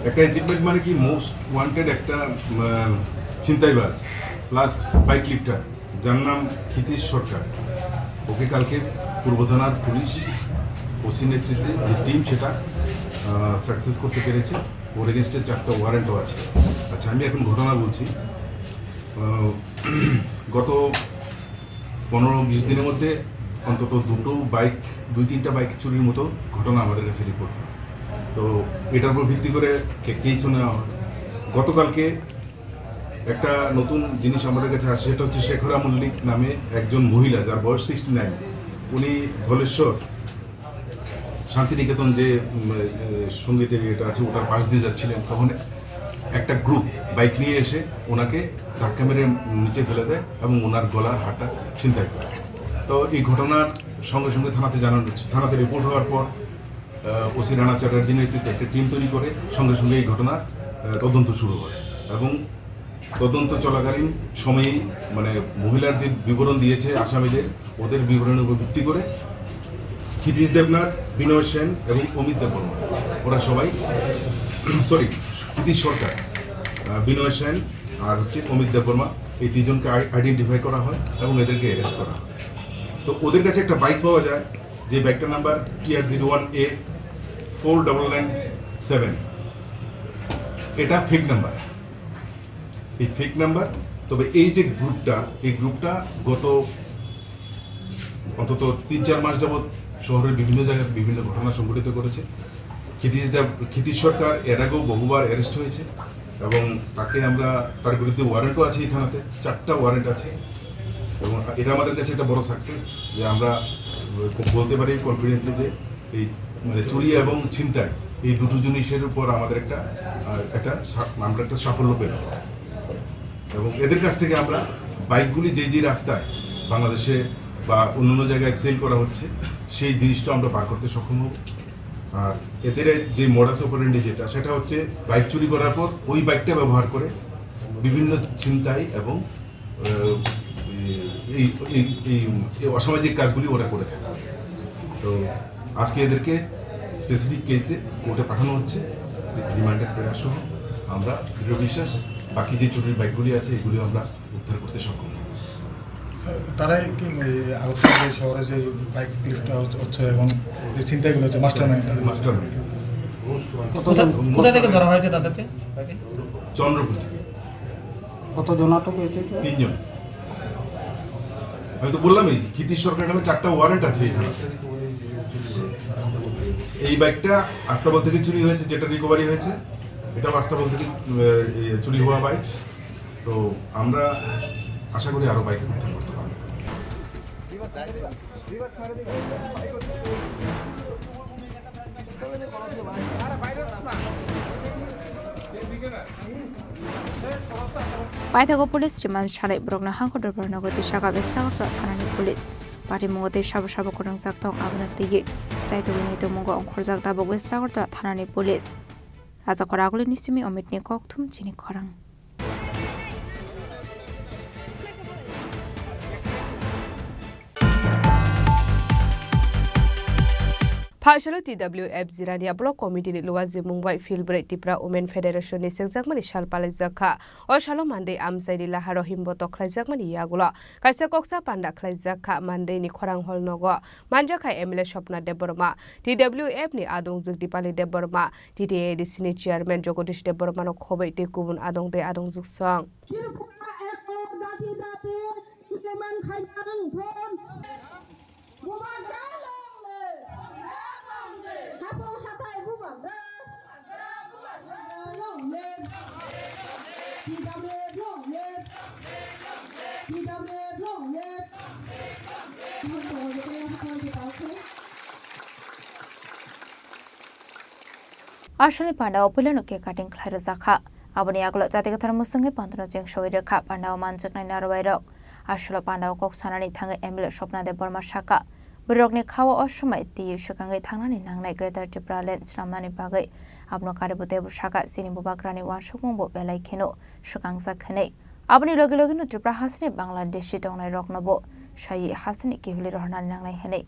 একটা অ্যাচিভমেন্ট মানে কি, most wanted একটা, উম, ছিনতাইবাজ plus bike লিফটার, যার নাম ক্ষিতীশ সরকার। ওকে কালকে পূর্ব থানার পুলিশ ওসি নেতৃত্বে যে টিম সেটা, আহ, সাকসেস করতে পেরেছে। ওর এগেনস্টে চারটা ওয়ারেন্টও আছে। আচ্ছা, আমি এখন ঘটনা বলছি। আহ, গত পনেরো বিশ দিনের মধ্যে অন্তত দুটো বাইক, দুই তিনটা বাইক চুরির মতো ঘটনা আমাদের কাছে রিপোর্ট হয়। তো এটার উপর ভিত্তি করে কে-, কেসও নেওয়া হয়। গতকালকে একটা নতুন জিনিস আমাদের কাছে আসে, সেটা হচ্ছে শেখরা মল্লিক নামে একজন মহিলা, যার বয়স সিক্সটি নাইন। উনি ধলেশ্বর শান্তিনিকেতন যে, উম, এ, সঙ্গীতের ইয়েটা আছে, ওটার পাশ দিয়ে যাচ্ছিলেন, তখন একটা গ্রুপ বাইক নিয়ে এসে ওনাকে ধাক্কা মেরে নিচে ফেলে দেয় এবং ওনার গলার হারটা ছিনতাই করে। তো এই ঘটনার সঙ্গে সঙ্গে থানাতে জানানো হচ্ছে। থানাতে রিপোর্ট হওয়ার পর, আহ, ওসি রানা চ্যাটার্জির নেতৃত্বে একটা টিম তৈরি করে সঙ্গে সঙ্গে এই ঘটনার, আহ, তদন্ত শুরু হয় এবং তদন্ত চলাকালীন সময়েই, মানে, মহিলার যে বিবরণ দিয়েছে আসামিদের, ওদের বিবরণের উপর ভিত্তি করে ক্ষিতীশ দেবনাথ, বিনয় সেন এবং অমিত দেববর্মা, ওরা সবাই, সরি, ক্ষিতীশ সরকার, আহ, বিনয় সেন আর হচ্ছে অমিত দেববর্মা, এই তিনজনকে আই-, আইডেন্টিফাই করা হয় এবং এদেরকে অ্যারেস্ট করা হয়। তো ওদের কাছে একটা বাইক পাওয়া যায়, যে বাইকটার নাম্বার টি আর জিরো ওয়ান এ ফোর ডাবল নাইন সেভেন। এটা ফেক নাম্বার, এই ফেক নাম্বার। তবে এই যে গ্রুপটা, এই গ্রুপটা গত অন্তত তিন চার মাস যাবত শহরের বিভিন্ন জায়গায় বিভিন্ন ঘটনা সংঘটিত করেছে। ক্ষিতীশ দেব, ক্ষিতীশ সরকার এর আগেও বহুবার অ্যারেস্ট হয়েছে এবং তাকে আমরা, তার বিরুদ্ধে ওয়ারেন্টও আছে এই থানাতে, চারটা ওয়ারেন্ট আছে। এবং এটা আমাদের কাছে একটা বড় সাকসেস যে আমরা বলতে পারি কনফিডেন্টলি যে এই, মানে, চুরি এবং ছিনতাই, এই দুটো জিনিসের উপর আমাদের একটা, আহ, একটা সা-, আমরা একটা সাফল্য পেলাম। এবং এদের কাছ থেকে আমরা বাইকগুলি যে যে রাস্তায় বাংলাদেশে বা অন্যান্য জায়গায় সেল করা হচ্ছে, সেই জিনিসটা আমরা বার করতে সক্ষম হব। আর এদের যে মোডাস অপারেন্ডি যেটা, সেটা হচ্ছে বাইক চুরি করার পর ওই বাইকটা ব্যবহার করে বিভিন্ন ছিনতাই এবং, আহ, এই, এই, এই, এই অসামাজিক কাজগুলি ওরা করে থাকে। তো আজকে এদেরকে স্পেসিফিক কেসে কোর্টে পাঠানো হচ্ছে, রিমান্ডের প্রেয়ার সহ। আমরা দৃঢ় বিশ্বাস, বাকি যে চুরির বাইকগুলি আছে, এগুলিও আমরা উদ্ধার করতে সক্ষম হব। স্যার, তারাই কি এই আগরতলা যে শহরে যে বাইক লিফটটা হচ্ছে, হচ্ছে এবং যে ছিনতাইগুলো হচ্ছে, মাস্টার মাইন্ড? Master mind. কোথা, কোথা থেকে ধরা হয়েছে তাদেরকে? চন্দ্রপুর থেকে। কতজন আটক হয়েছে? তিনজন। আমি তো বললামই, ক্ষিতীশ সরকার নামে চারটা ওয়ারেন্ট আছে এখানে। এই বাইকটা আস্তাবল থেকে চুরি হয়েছে, যেটা রিকভারি হয়েছে, এটাও আস্তাবল থেকে, আহ, এ, চুরি হওয়া বাইক। তো আমরা আশা করি আরো বাইক উদ্ধার করতে পারবো। Paithago police remand sanai borokno hangkor dorbar nogo twi saka West Agartala thanani police. Parimungo tei sabo sabo kwrwngjak tong abono twiwi chaitugwini tongmungo ongkhorjak tabuk West Agartala thanani police. Rajakor Agulini simi Omitni kokthum chini khorang. Phaisalo T W F Jirania Block Committee ni luajimung bai Philbwrwi Tipra Women Federation ni sengjakmani sal palaijak kha. O salo Monday amchaini laharo himbotok khlaijakmani yagulo kaisa koksa panda khlaijak kha. Monday ni khorang hall nogo manjakha M L A Swapna Debbarma, T W F ni adongjwk Dipali Debbarma, T T A D C ni chairman Jagadish Debbarma no khobwi tei kubun adong tei adongjwk song. Tripura ekor dati dati Suleiman Khaina wngthon. Bubagra long live. Hapung hathai bubagra. Bubagra long live. T W F long live. T W F long live. Aswkni panda o puilano cake cutting khlai rwjak kha. Aboni yagulo jati kwthar mwswngwi pandano chengsowi rwkha, pandao manjaknai narwai rok. Aswlo pandao kok sanani thangwi M L A Swapna Debbarma sakha, bwrwirokni khao o swmai twiwi swkangwi thangnani nangnai Greater Tipraland swnamnani bagwi. Abono karibo teibo sakha, chini bubagrani uansukmungbo belai kheno swkangjak hwnwi. Aboni logi logino Tripura hasteni Bangladeshi tongnairoknobo saiwi hasteni kihuli rohornani nangnai hwnwi.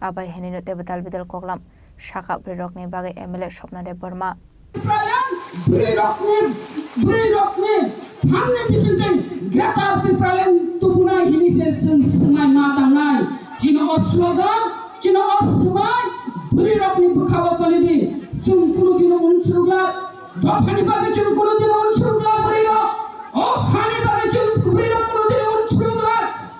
Abai hinino teibo dalbidal koklam sakha bwrwirokni bagwi M L A Swapna Debbarma. Bwrwirokni, bwrwirokni thanni bisingtwi Greater Tipraland tubunai hini se chwng swmai ma tangnai. Chini o slogan, chini o swmai bwrwirokni bwkhao tonidi. Chwng kunu dino unsukla, dophani bagwi chwng kunu dino unsukla bwrwirok. O hani bagwi chwng bwrwirok kunu dino unsukla.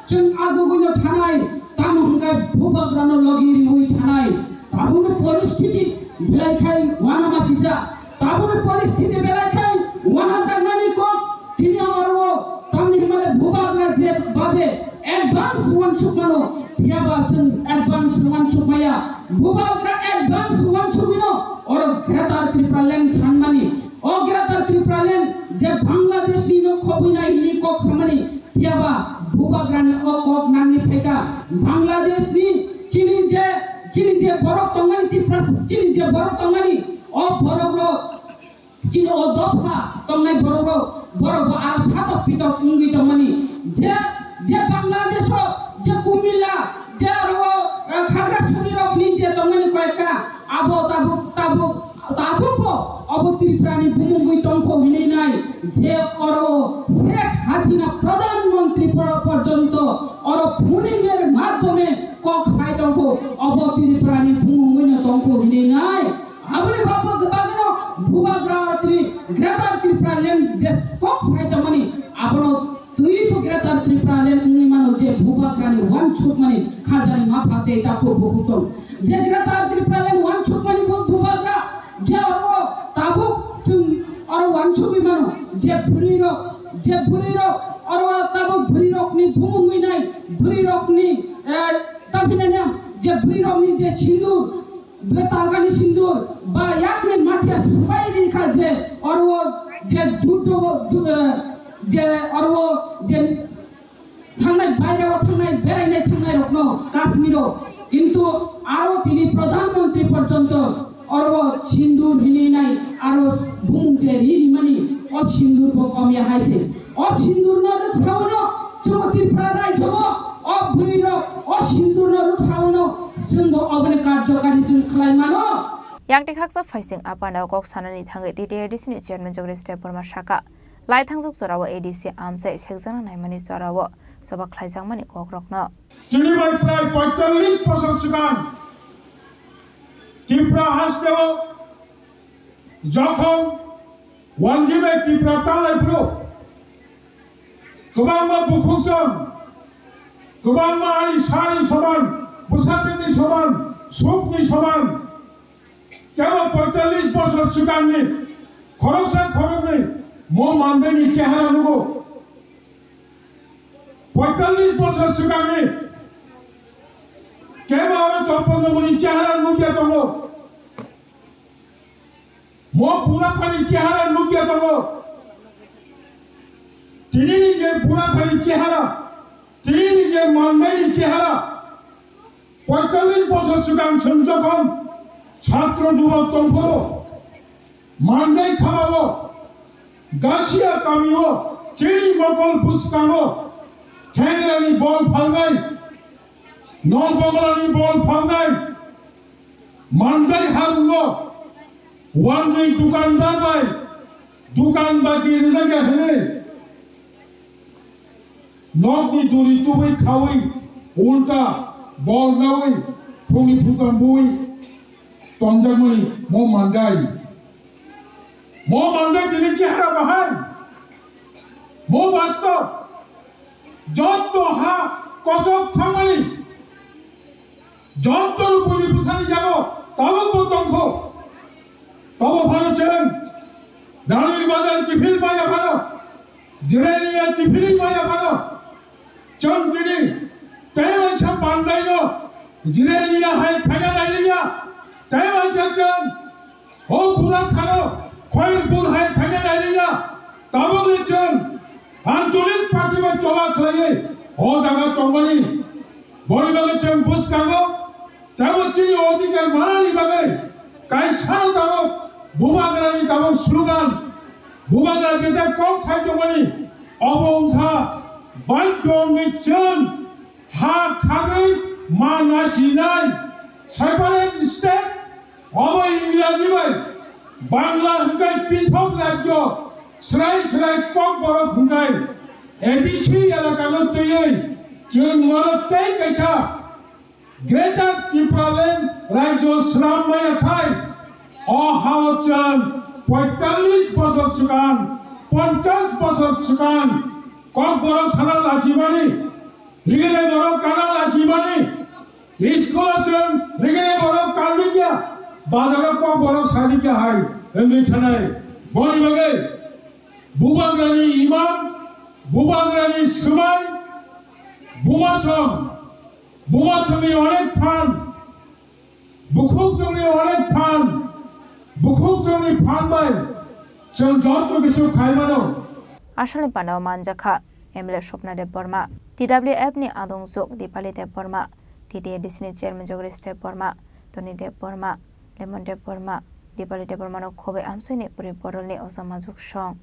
Chwng agugwino thanai, tamo hwnkhe bubagrano logi riwi thanai. Tabukni poristhiti belai khai uanamasisa. Tabukni poristhiti belai khai uanajaknani kok tini oro Phiyaba chwng advance uansukmaya, bubagra advance uansugwino oro Greater Tipraland sanmani. O Greater Tipraland je Bangladeshni no khobwinai hwnwi kok samani, phiyaba bubagrani o kok nangwi phaikha. Bangladeshni chini je, chini je borok tongmani, Tipra chini je borok tongmani, o borokrok chini o dopha tongnai borokrok, borok bo aro satok pitok wngwi tongmani. Je, je Bangladesh o je Kumilla, je aro, eh, Khagrasuri rokni je tongmani koyekta, abo tabuk, tabuk, tabuk bo obo Tripura ni bumungwi tongkho hinwi nai. Je oro Sheikh Hasina Pradhan Mantri por-, porjonto oro phoning er madhyome kok sai tongkho, obo Tripura ni bumungwi no tongkho hinwi nai. Aboni bagwi, bagwino bubagra tini Greater Tipraland je kok sai tongmani, abono twibo Greater Tipraland wngwi mano je bubagrani uansukmani khajani mapha tei takhuk bukhuk tong. Je Greater Tipraland uansukmani bo bubagra je oro tabuk chwng oro uansugwi mano je bwrwirok, je bwrwirok oro tabuk bwrwirokni bumung wngwi nai, bwrwirokni, eh, tamhinani je bwrwirokni je sindur, Bwtalgani sindur ba yakni mathiya swbai rikha je oro je juddo, ju-, eh, je oro je thangnai, bairao thangnai, berainai thangnai rokno Kashmiro. Kintu aro tini Pradhan Mantri porjonto oro sindur hinwi nai aro bumung je ri rimani o sindur bo komya hai se. O sindurno rwksaono chwng Tripura raijo o bwrwirok o sindurno rwksaono chwngbo oboni karjokari chwng khlai mano. Yang tei khaksa phaising apanda kok sanani thangwi T T A D C ni chairman Jagdish Debbarma saka, lai thangjak jorao A D C amchai sekjakna naimani jorao choba khlaijakmani kokrokno. Tini bai prai poitallis bosor swkang Tripura hasteo jokhon wanjwi bai Tripura tanglai phuru, kwbangma bukhukchwng, kwbangma ani sani soman, bwsakni soman, sukni soman, kebo poitallis bosor swkangni khoroksa khoroknwi mo mandaini chehara nugo. Poitallis bosor swkangni kebo oro chopon nogoni chehara nukya tongo. Mo bura phani chehara nukya tongo. Tinini je bura phani chehara, tinini je mandaini chehara, poitallis bosor swkang chwng jokhon chhatro jubok tongphuru, mandai khamao, Gasia kamio, chini mokol bwskango, khengrani bol phalnai, nokboglani bol phalnai, mandai harungo, wanjwi dukandar bai, dukan bagi rijagya hwnwi, nokni duri tubui khaui, ulta bol naui, phungni phukam bui tongjakmani mo mandai. Mo mandai tini chehra bahai. Mo basto. Jotto ha kosok thangmani. Jotto rupuni bwsani yago tabuk bo tongkho. Tobo phano chwng Rani Bazar kiphil maya phano, Jirania kiphil maya phano, chwng tini tei waisa mandaino Jirania hai khaina nailiya, tei waisa chwng o bura khano Khoyerpur hai khaina nailiya, tabukni chwng Ancholik party bai choba khlaiwi o jaga tongmani. Boni bagwi chwng bwskango teibo chini odhikar manani bagwi kaisano tabuk bubagrani tabuk slogan, bubagra jeta kok sai tongmani, obo wngkha baidhyo wngwi chwng ha khagwi ma nasinai separate state. Obo Ingraji bai Bangla hwnkhe pithok rajyo, srai srai Kokborok hwnkhe A D C elakano twiwi chwng oro tei kaisa Greater Tipraland rajyo swnam maya khai, o hao chwng poitallis bosor swkang, ponchash bosor swkang Kokborok sana lachimani, rigene borok kana lachimani, School o chwng rigene borok kanlikya, bazar o kok borok salikya hai wngwi thanai. Boni bagwi bubagrani imang, bubagrani swmai, bumasong, Buma chwngni onek phan, bukhuk chwngni onek phan, bukhuk chwngni phan bai chwng joto kisa khaimano. Asalni pandao manjakha M L A Swapna Debbarma, T W F ni adongjwk Dipali Debbarma, T T A D C ni chairman Jagdish Debbarma, Tony Debbarma, Lemon Debbarma, Dipali Debbarmano khobwi amchaini puri bororni oja majuk song.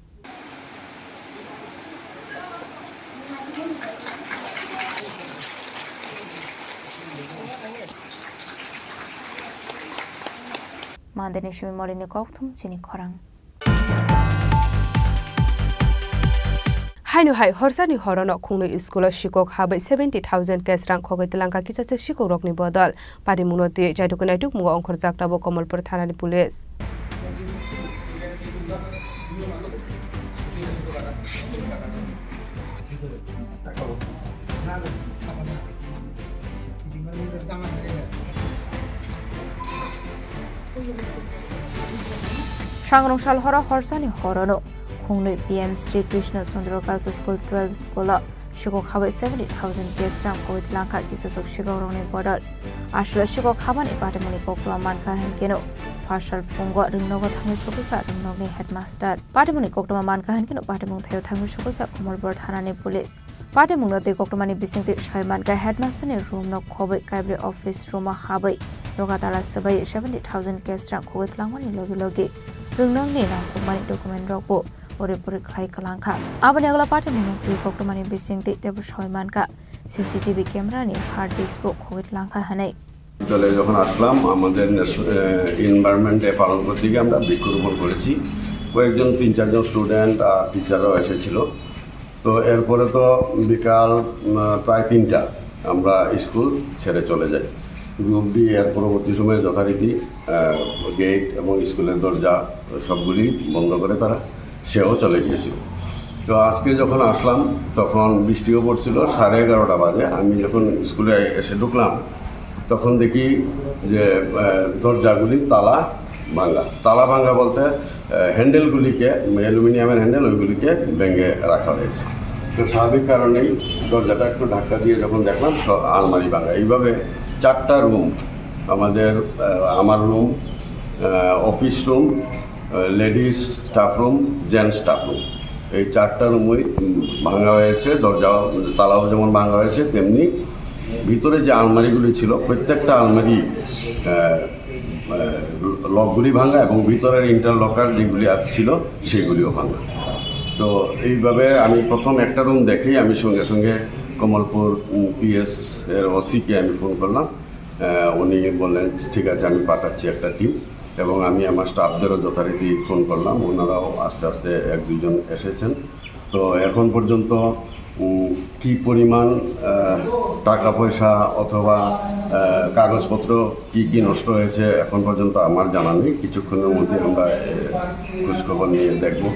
Mandeni simi molini kokthum chini khorang. Haino hai horsani horono khungnwi school-o sikok habai seventy thousand cash rang khogwi twlangkha kisachwk sikokrokni bodol. Patimungno twi chaitukwi naitukmungo ongkhorjak tabuk Kamalpur thanani police. Sangrong sal horo horsani horono khungnwi P M Sri Krishna Chandra Girls School twelve school-o sikok habai seventy thousand cash rang khogwi twlangkha kisachwk sikokrokni bodol. Aswk sikok habani patimungni koktwma mankha hinkhe no phasal phungo rwngnogo thangwi sogwikha rwngnokni headmaster. Patimungni koktwma mankha hinkhe no patimung thaio thangwi sogwikha Kamalpur thanani police. Patimungno twi koktwmani bisingtwi sai mankha headmaster ni room no khobwi kaibrwi office room o habwi doga tala swbai seventy thousand cash rang khogwi twlangmani logi logi rwngnokni nangkukmani document rokbo uri puri khlai kwlangkha. Aboni ulo patimungno twi koktwmani bisingtwi teibo sai mankha C C T V camera ni hard disk bo khogwi twlangkha hwnwi. বিদ্যালয়ে যখন আসলাম, আমাদের ন্যাশ-, এ, environment day পালন করতে গিয়ে আমরা বৃক্ষরোপণ করেছি। কয়েকজন, তিন চারজন স্টুডেন্ট আর টিচাররাও এসেছিল। তো এরপরে তো বিকাল, উম, প্রায় তিনটা আমরা স্কুল ছেড়ে চলে যাই। গ্রুপ ডি এর পরবর্তী সময়ে যথারীতি, আহ, গেট এবং স্কুলের দরজা সবগুলি বন্ধ করে তারা সেও চলে গিয়েছিল। তো আজকে যখন আসলাম, তখন বৃষ্টিও পড়ছিল, সাড়ে এগারোটা বাজে। আমি যখন স্কুলে এসে ঢুকলাম, তখন দেখি যে, আহ, দরজাগুলি তালা ভাঙা। তালা ভাঙা বলতে, আহ, হ্যান্ডেলগুলিকে, অ্যালুমিনিয়ামের হ্যান্ডেল, ওইগুলিকে ভেঙে রাখা হয়েছে। তো স্বাভাবিক কারণেই দরজাটা একটু ধাক্কা দিয়ে যখন দেখলাম, সব আলমারি ভাঙা। এইভাবে চারটা রুম, আমাদের, আহ, আমার রুম, আহ, অফিস রুম, আহ, ladies staff room, gents staff room, এই চারটা রুমই, উম, ভাঙা হয়েছে। দরজা, তালাও যেমন ভাঙা হয়েছে, তেমনি ভিতরে যে আলমারিগুলি ছিল, প্রত্যেকটা আলমারি, আহ, আহ, লকগুলি ভাঙা এবং ভিতরের ইন্টারলকার যেগুলি আছে ছিল, সেগুলিও ভাঙা। তো এইভাবে আমি প্রথম একটা রুম দেখেই আমি সঙ্গে সঙ্গে কমলপুর, উম, পিএস এর ওসিকে আমি ফোন করলাম। আহ, উনি বললেন, "ঠিক আছে, আমি পাঠাচ্ছি একটা টিম।" এবং আমি আমার স্টাফদেরও যথারীতি ফোন করলাম, ওনারাও আস্তে আস্তে এক দুইজন এসেছেন। তো এখন পর্যন্ত, উম, কি পরিমাণ, আহ, টাকা পয়সা অথবা, আহ, কাগজপত্র কি কি নষ্ট হয়েছে এখন পর্যন্ত আমার জানা নেই। কিছুক্ষণের মধ্যে আমরা, আহ, খোঁজখবর নিয়ে দেখব,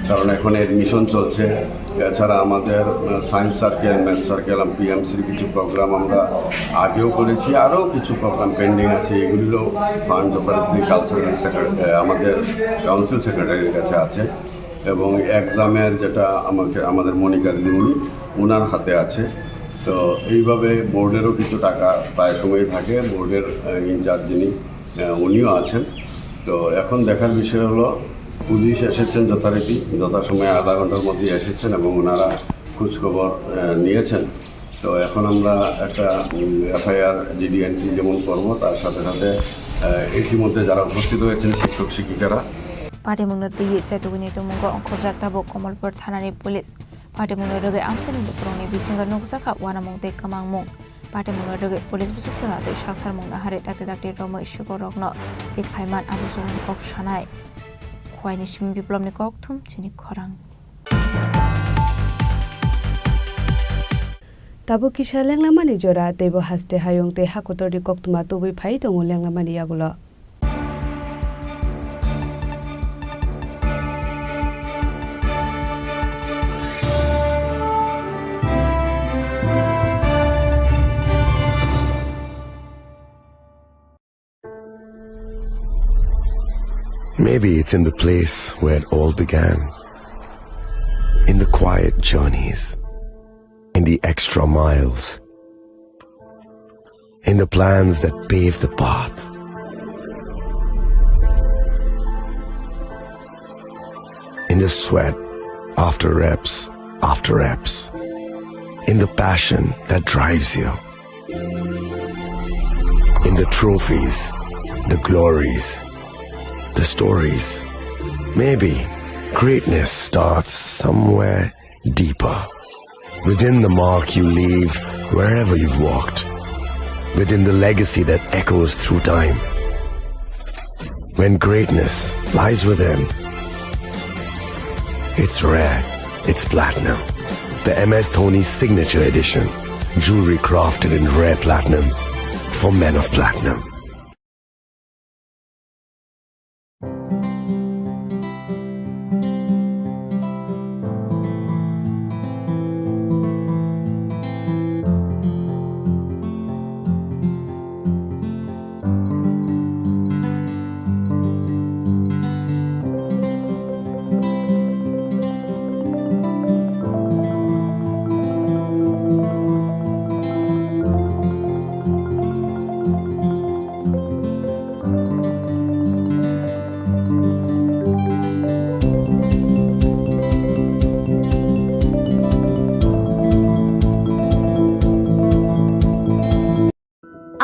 কারণ এখন অ্যাডমিশন চলছে। এছাড়া আমাদের, আহ, সায়েন্স সার্কেল, ম্যাথ সার্কেল, পিএমসির কিছু প্রোগ্রাম আমরা আগেও করেছি, আরও কিছু প্রোগ্রাম পেন্ডিং আছে, এগুলিরও ফান্ড যথারীতি কালচারাল সেক্রেটারি, আহ, আমাদের কাউন্সিল সেক্রেটারির কাছে আছে। এবং এক্সামের যেটা আমাকে, আমাদের মনিকা দিদিমণি, ওনার হাতে আছে। তো এইভাবে বোর্ডেরও কিছু টাকা প্রায় সময়ই থাকে, বোর্ডের, আহ, ইনচার্জ যিনি, আহ, উনিও আছেন। তো এখন দেখার বিষয় হলো, পুলিশ এসেছেন যথারীতি, যথাসময়ে আধা ঘন্টার মধ্যেই এসেছেন এবং ওনারা খোঁজখবর, আহ, নিয়েছেন। তো এখন আমরা একটা, উম, এফআইআর জিডি এন্ট্রি যেমন করব, তার সাথে সাথে, আহ, ইতিমধ্যে যারা উপস্থিত হয়েছেন শিক্ষক শিক্ষিকারা। Patimungno twiwi chaitugwini tongmungo ongkhorjak tabuk Kamalpur thanani police. Patimungno rwgwi amchaini lukurokni bisingo nukjakha uanamung tei kwmangmung. Patimungno rwgwi police busuk swnamtwi saktharmungno hari dakti dakti romwi sikorokno tei khlaiman abuchukni kok sanai. Khwaini simi Biplopni kokthum chini khorang. Tabuk kisa lenglamani jora, teibo haste hayung tei hakotorni koktwma tubui phai tongo lenglamani yagulo. Maybe it's in the place where it all began. In the quiet journeys. In the extra miles. in the plans that pave the path, in the sweat after reps after reps, in the passion that drives you, in the trophies, the glories, the stories. Maybe greatness starts somewhere deeper, within the mark you leave wherever you've walked, within the legacy that echoes through time. When greatness lies within, it's rare, it's platinum. The M S Dhoni Signature Edition, jewelry crafted in rare platinum for men of platinum.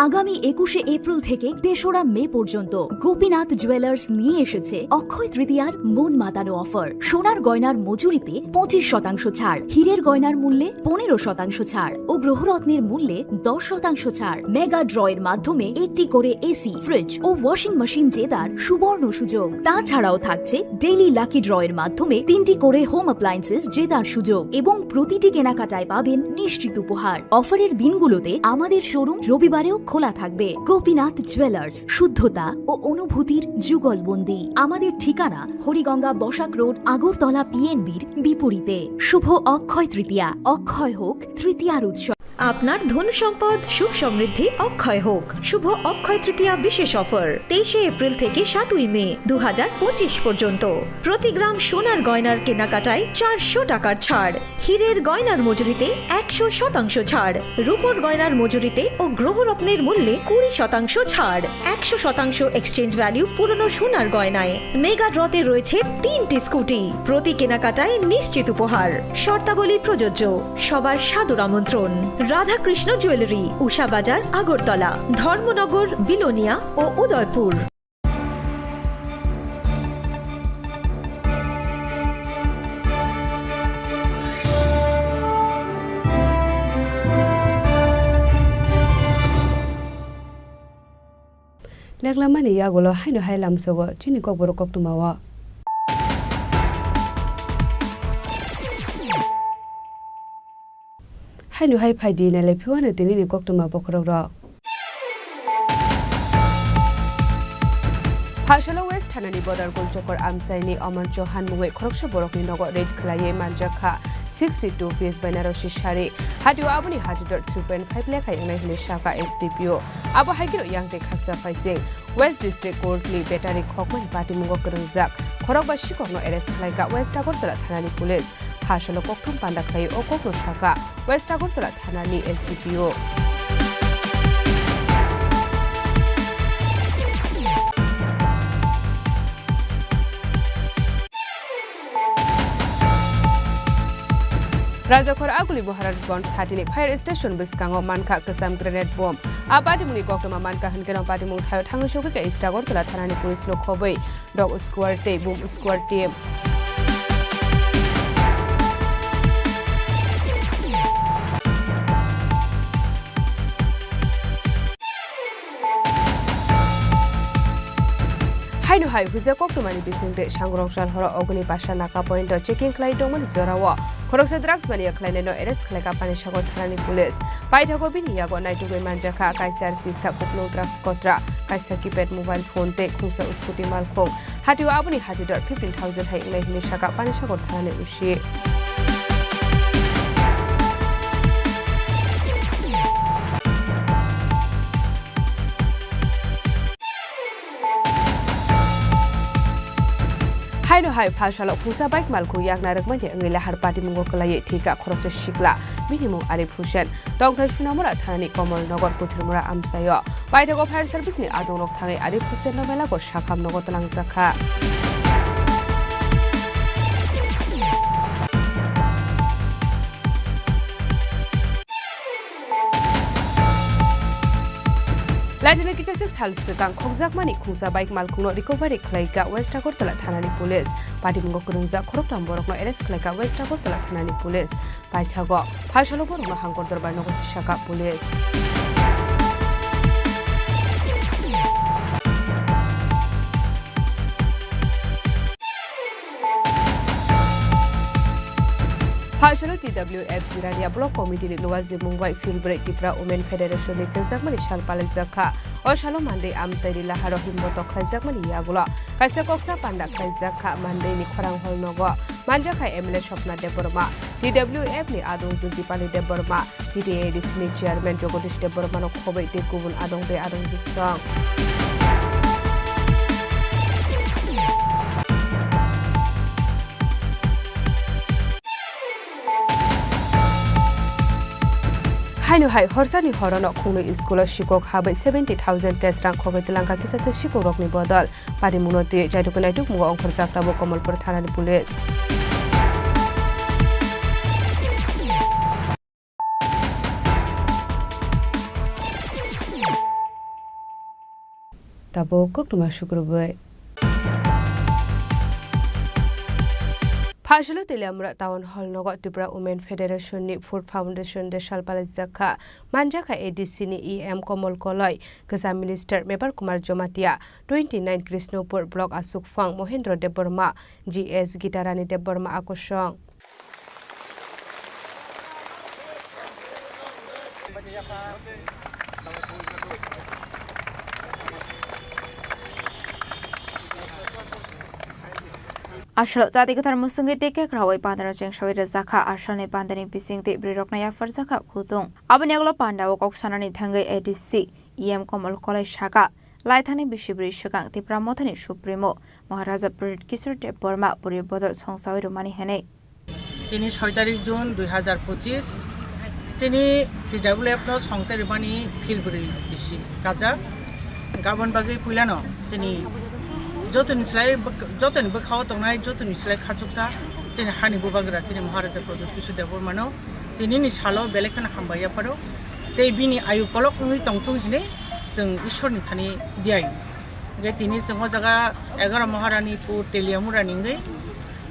আগামী একুশে এপ্রিল থেকে তেসরা মে পর্যন্ত গোপীনাথ জুয়েলার্স নিয়ে এসেছে অক্ষয় তৃতীয়ার মন মাতানো অফার। সোনার গয়নার মজুরিতে পঁচিশ শতাংশ ছাড়, হীরের গয়নার মূল্যে পনেরো শতাংশ ছাড় ও গ্রহরত্নের মূল্যে দশ শতাংশ ছাড়। মেগা ড্রয়ের মাধ্যমে একটি করে এসি, ফ্রিজ ও ওয়াশিং মেশিন জেতার সুবর্ণ সুযোগ। তাছাড়াও থাকছে ডেইলি লাকি ড্রয়ের মাধ্যমে তিনটি করে হোম অ্যাপ্লায়েন্সেস জেতার সুযোগ এবং প্রতিটি কেনাকাটায় পাবেন নিশ্চিত উপহার। অফারের দিনগুলোতে আমাদের শোরুম রবিবারেও খোলা থাকবে। গোপীনাথ জুয়েলার্স, শুদ্ধতা ও অনুভূতির যুগলবন্দি। আমাদের ঠিকানা হরিগঙ্গা বসাক রোড, আগরতলা পিএনবির বিপরীতে। শুভ অক্ষয় তৃতীয়া, অক্ষয় হোক তৃতীয়ার উৎসব। আপনার ধন সম্পদ সুখ সমৃদ্ধি অক্ষয় হোক। শুভ অক্ষয় তৃতীয়া বিশেষ অফার, তেইশে এপ্রিল থেকে সাতই মে দু হাজার পঁচিশ পর্যন্ত। প্রতি গ্রাম সোনার গয়নার কেনাকাটায় চারশো টাকার ছাড়, হীরের গয়নার মজুরিতে একশো শতাংশ ছাড়, রূপোর গয়নার মজুরিতে ও গ্রহরত্নের মূল্যে কুড়ি শতাংশ ছাড়, একশো শতাংশ এক্সচেঞ্জ ভ্যালু পুরনো সোনার গয়নায়। মেগা ড্রতে রয়েছে তিনটি স্কুটি, প্রতি কেনাকাটায় নিশ্চিত উপহার। শর্তাবলী প্রযোজ্য। সবার সাদর আমন্ত্রণ। রাধাকৃষ্ণ জুয়েলারি, উষা বাজার, আগরতলা, ধর্মনগর, বিলোনিয়া ও Udaipur. Leklamani yagulo haino hai lamsogo chini kokborok koktwmao. Haino hai phaidi nailai phiwano tinini koktwma bokhorok rok. Phasalo West thanani border Golchokor amchaini Omar Chauhan mungwi khoroksa borokni nogo raid khwlaiwi manjak kha sixty two piece bainarasi sari. Hatio aboni hajidor three point five lekha wngnai hwnwi sakha S D P O. Abo hai kheno yang tei khaksa phaising. West District Court ni betari khokmani patimungo kwrwngjak khorokba sikhokno arrest khlaikha West Agartala thanani police. Phasalo kokthum panda khlai o kokno sakha West Agartala thanani S D P O. Rajakhor Aguli Maharajganj hatini fire station bwskango mankha kwcham grenade bomb. A patimungni koktwma mankha hwnkhe no patimung thaio thangwi sogwi kha East Agartala thanani police no khobwi dog squad tei bomb squad team. Haino hai huija koktwmani bisingtwi Sangrong Salhoro Ogoni Pasa Naka Point o checking khlai tongmani jorao khoroksa drugs mania khlainaino arrest khlaikha Panisagar thanani police. Paithago bini yago naitugwi manjakha kaisa R C sak kupulung drugs kotra, kaisa keypad mobile phone tei khungsa scooty malkhung. Hatio aboni hajidor fifteen thousand hai wngnai hwnwi sakha Panisagar thanani O C. Haino hai pha salo khungsa bike malkhung yakna rwkmani wngwi lahar patimungo kwlaiwi thwikha khoroksa sikla, bini mung Arif Hussain. Tongthai Sunamura thanani Komolnagar Kuthurmura amchaio. Paithago fire service ni adongrok thangwi Arif Hussain no melago sakham nogo twlangjakha. Laitini kichasi sal swkang khokjakmani khungsa bike malkhungno recovery khlaikha West Agartala thanani police. Patimungo kwrwngjak khoroktham borokno arrest khlaikha West Agartala thanani police. Paithago phaisalo borokno hangkor dorbai nogo tisakha police. Phaisalo T W F Jirania Block Committee ni luwa jimung bai Philbwrwi Tipra Women Federation ni sengjakmani sal palaijakha. O salo Monday amchaini laharo himbotok khlaijakmani yagulo kaisa koksa panda khlaijakha Monday ni khorang hol nogo. Manjakha M L A Swapna Debbarma, T W F ni adong Jyotipali Debbarma, T T A D C ni chairman Jagadish Debbarma no khobwi tei kubun adong tei adong jiksong. Haino hai horsani horono khungnwi school-o sikok habai seventy thousand cash rang khogwi twlangkha kichachak sikokrokni bodol. Parimungno twi chaituknai tukmungo ongkhorjak tabuk Komolpur thanani police. Tabuk koktwma sukrubwi. Phaisalo Teliamura Town Hall nogo Tripura Women Federation ni Food Foundation Day sal palaijakha. Manjakha A D C ni E M Komol Koloi, Kwcham Minister Mebar Kumar Jamatia, twenty nine Krishnopur Block Asukphang Mohendro Debbarma, G S Gitarani Debbarma akosong. Asalo chati kwthar mwswngwi tei kekrawi pandano chengsawi rwjakha. Asalni pandani bisingtwi bwrwirokno yapharjakha kutung. Aboni yagulo pandao kok sanani thangwi A D C E M Komol Koloi saka, laithani bisi bwrwi swkang Tipra Mothani Supremo Maharaja Pradyut Kishore Debbarma puri bodol songsawi rwmani hwnwi. Tini soi tarik June dui hazar pochis, chini T W F no songsa rwmani phil bwrwi bisi kajak. Gabon bagwi puilano chini jotoni slai bwk-, jotoni bwkhao tongnai, jotoni slai khachuksa chini hani bubagra chini Maharaja Pradyut Kishore Debbarma no tinini salo belai kheno hambai yapharo tei bini ayu kolok wngwi tongthung hinwi chwng Ishwarni thani diyaio. Hingke tini chwng o jaga egaroh Maharani pur Teliamurani wngwi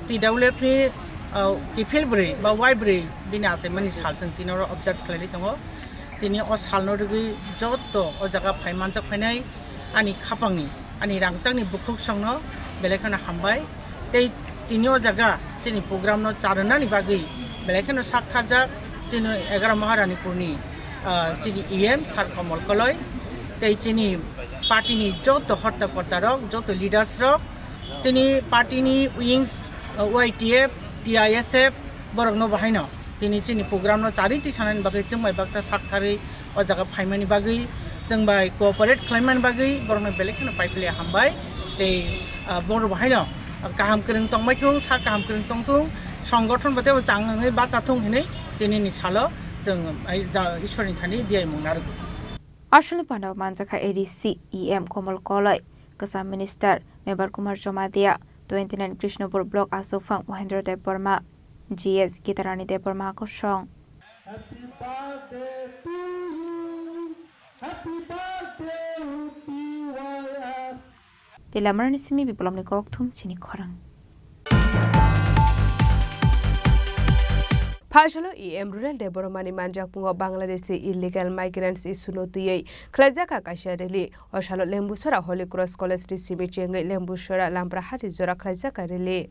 T W F ni, ah, kiphil bwrwi ba wai bwrwi bini achaimani sal chwng tini oro observe khlailai tongo. Tini o salno rwgwi joto o jaga phai manjak phainai ani khapangni, ani rangchakni bukhuksongno belai kheno hambai. Tei tini o jaga chini program no charwnani bagwi belai kheno sak tharjak chini egaroh Maharanipurni, ah, chini E M Sir Komol Koloi tei chini party ni joto horta korta rok, joto leaders rok, chini party ni wings, ah, Y T F, T I S F borok no bahaino tini chini program no charwi tisanani bagwi chwng bai baksa sak tharwi o jaga phaimani bagwi, chwng bai cooperate khlaimani bagwi borokno belai kheno paiphalia hambai. Tei, ah, borok bo haino kaham kwrwng tongbai thung, sak kaham kwrwng tong thung, songgothon bo teibo chang wngwi bacha thung hinwi tinini salo chwng, ai, ja, Ishwarni thani diyaimung narwgo. Aswlni pandao manjakha A D C E M Komol Koloi, Kwcham Minister Mebar Kumar Jamatia, twenty nine Krishnopur Block Asukphang Mohendro Debbarma, G S Gitarani Debbarma kosong. Happy birthday to you. Happy birthday, T Y R. Tei lamarani simi biplopni kokthum chini khorang. Phaisalo E M Rural Debbarmani manjakmungo Bangladeshi illegal migrants issue no twiwi khlaijakha kaisa rally. O salo Lembusora Holy Cross College ni simi chengwi Lembusora Lampra Hati jora khlaijakha rally.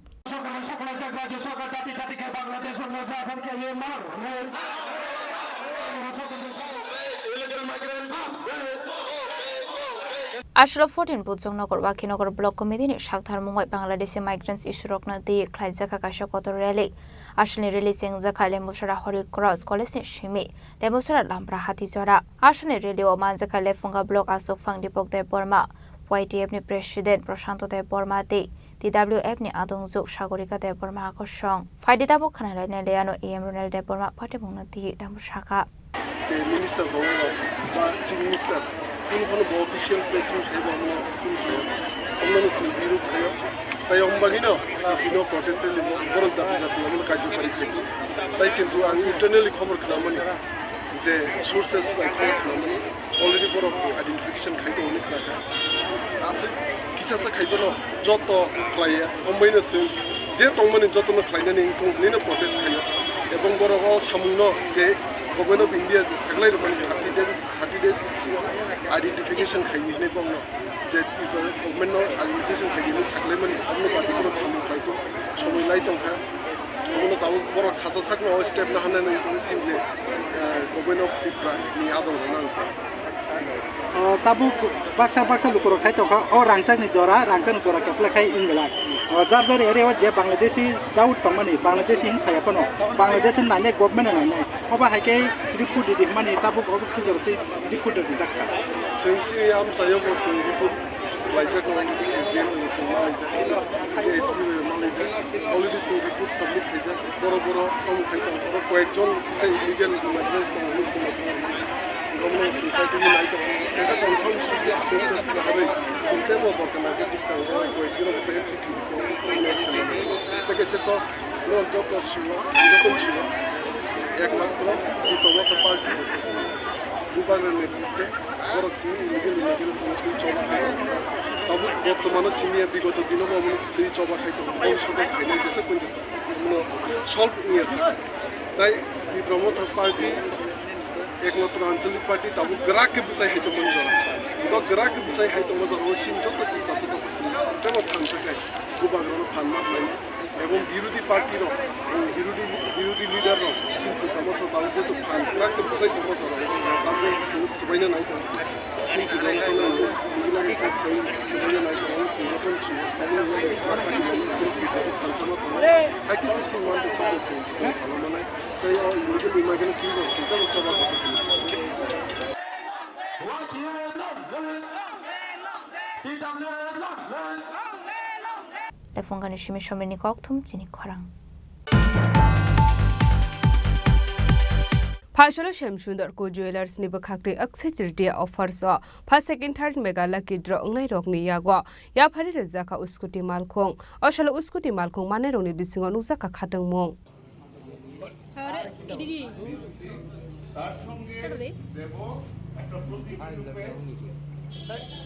Aswlo fourteen Puchongnogor Wakhinagar Block Committee ni saktharmung bai Bangladeshi migrants issue rokno twi khlaijakha kaisa kotor rally. Aswlni rally chengjakha Lembusora Holy Cross College ni simi Lembusora Lampra Hati jora. Aswlni rally o manjakha Lefunga Block Asukphang Dipok Debbarma, Y T F ni President Prashanto Debbarma tei E W F ni adongjwk Sagorika Debbarma kosong. Phaidi tabuk khwnalaina laiano E M Ronel Debbarma patimungno twi tambo sakha. Je minister rok ba chief minister kunu phano bo official press meet khaibo, omono kunu sayo, omono chwng birod khaio. Tai omo bagwino chwng bino protest rally bo borok jati jati omono karjokari khaio. Tai kintu ang internally khobor khnamani, je sources bai khobor khnamani, already borok identification khai tongo hinwi khnakha. Aswk kisa sa khai bono joto khlaiya, omo baino chwng je tongmani jotono khlainani wngkha hinwino protest khaio. Ebong borok o samungno je Government of India je saklai rwmani thirty days, thirty days ni bisingo identification khaini hinwi bongno je government no identification khaini hinwi saklaimani, omono bagwi borok samung khlai tong, somoi lai tongkha. Omono tabuk borok sacha sakno o step lahanani wngkha sini je, eh, Government of Tripura ni adong rwna wngkha. O, tabuk baksa baksa lukurok sai tongkha, o rangchakni jora, rangchakni jora keplek khai wng glak. O, jar jar area o je Bangladeshi Daud tongmani, Bangladeshi hin saya phano, Bangladeshi nainai, government nainai. Obo hai khe report ridi hwnmani tabuk obo sijor twi report rijak kha. Chwng sini amchaio bo chwng report laijak, S D M bo chwng ma laijak, S P bai ma laijak. Already chwng report submit khaijak. Borok borok omo khai tong, borok koyekjon kisa illegal immigrants tong, hwnwi chwng Government society ni nai tongo. Kaisa confirm sources, sources ni bagwi chwng teibo borok nai khe bwskang borok koi khe rok tei chithi rok tei kaisa to non joto siwo, joto siwo. Ekmatro Bipabotha party Bubagra netrite borok sini illegal immigration twi choba khai. Tabuk bortomano sini bigoto dino bo twi choba khai tongo. Bhobishoto khainai jesa koi jesa solve wngya sa. Tai Bipabotha party Ekmatro Anchalik Party tabuk grak khe bwsai hai tongmani jora. Bo grak khe bwsai hai tongma jora, o sini joto twi tasa tongma sini. Tebo thansa khai, bubagrano phan ma khlai. Ebong birodhi party rok, birodhi, birodhi leader rok, sini tongma jora, tabuk jeto phan grak khe bwsai tongma jora, tabuk sini swbaina nai tong. Sini tongma jora, sini swbaina nai tong, sini tong sini. Tabuk sini thansa ma tong. Hakhe se sini man tong, sini salama nai. Tei o illegal immigrants ni bo sita bo choba kotor khe. Lephungani simi somni kokthum chini khorang. Phasalo Shyam Sundar Co Jewellers ni bwkhak twi Akshay Tritiya offers o first, second, third mega lucky draw wngnai rokni yago yaphari rwjak kha scooty malkhung. O salo scooty malkhung manai rokni bisingo nukjak kha khatungmung. আরে, এদিকে। তার সঙ্গে দেব একটা প্রতীকী রূপে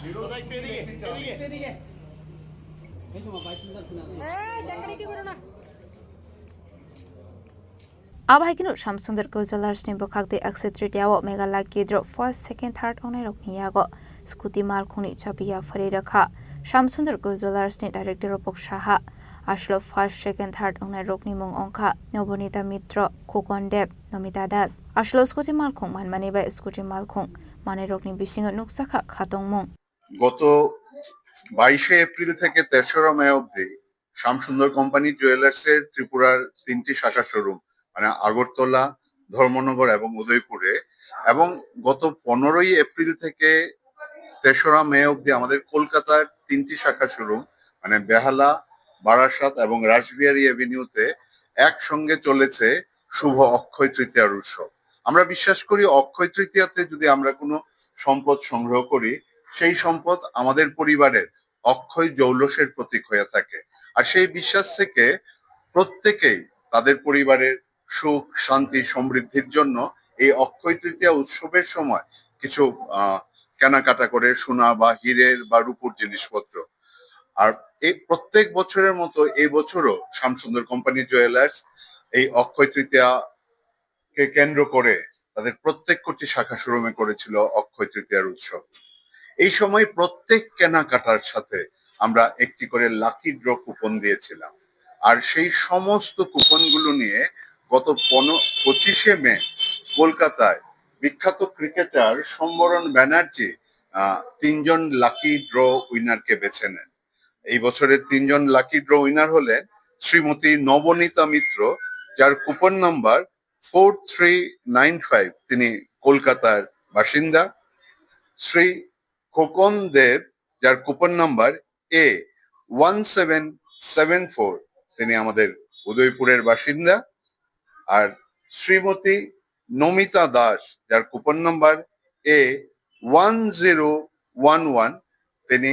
বিরোধ একটু এদিকে, এদিকে। এই, টাকাটা কি করো না? Abo hai kheno Shyam Sundar Co Jewellers ni bwkhak tei Akshay Tritiya o mega lucky draw first, second, third wngnai rokni yago scooty malkhungni chabi yaphari rwkha. Shyam Sundar Co Jewellers ni director Rupok Saha. Aswk first, second, third wngnai rokni mung wngkha Nobonita Mitro, Khokon Deb, Nomita Das. Aswk scooty malkhung manmani bai scooty malkhung manai rokni bisingo nukjakha khatungmung. গত বাইশে এপ্রিল থেকে তেসরা মে অবধি শ্যামসুন্দর কোম্পানি জুয়েলার্সের ত্রিপুরার তিনটি শাখা শোরুম, মানে আগরতলা, ধর্মনগর এবং উদয়পুরে, এবং গত পনেরোই এপ্রিল থেকে তেসরা মে অবধি আমাদের কলকাতার তিনটি শাখা শোরুম, মানে বেহালা, বারাসাত এবং রাসবিহারী এভিনিউতে একসঙ্গে চলেছে শুভ অক্ষয় তৃতীয়ার উৎসব। আমরা বিশ্বাস করি, অক্ষয় তৃতীয়াতে যদি আমরা কোনো সম্পদ সংগ্রহ করি, সেই সম্পদ আমাদের পরিবারের অক্ষয় জৌলসের প্রতীক হয়ে থাকে। আর সেই বিশ্বাস থেকে প্রত্যেকেই তাদের পরিবারের সুখ, শান্তি, সমৃদ্ধির জন্য এই অক্ষয় তৃতীয়া উৎসবের সময় কিছু, আহ, কেনাকাটা করে সোনা বা হীরের বা রূপোর জিনিসপত্র। আর এই প্রত্যেক বছরের মতো এই বছরও শ্যামসুন্দর কোম্পানি জুয়েলার্স এই অক্ষয় তৃতীয়া কে কেন্দ্র করে তাদের প্রত্যেক কটি শাখা শোরুমে করেছিল অক্ষয় তৃতীয়ার উৎসব। এই সময় প্রত্যেক কেনাকাটার সাথে আমরা একটি করে লাকি ড্র কুপন দিয়েছিলাম। আর সেই সমস্ত কুপনগুলো নিয়ে গত পন-, পঁচিশে মে কলকাতায় বিখ্যাত ক্রিকেটার সম্বরণ ব্যানার্জি, আহ, তিনজন লাকি ড্র উইনারকে বেছে নেন। এই বছরের তিনজন লাকি ড্র উইনার হলেন শ্রীমতী নবনীতা মিত্র, যার coupon number four three nine five, তিনি কলকাতার বাসিন্দা। শ্রী খোকন দেব, যার coupon number A one seven seven four, তিনি আমাদের উদয়পুরের বাসিন্দা। আর শ্রীমতী নমিতা দাস, যার coupon number A one zero one one, তিনি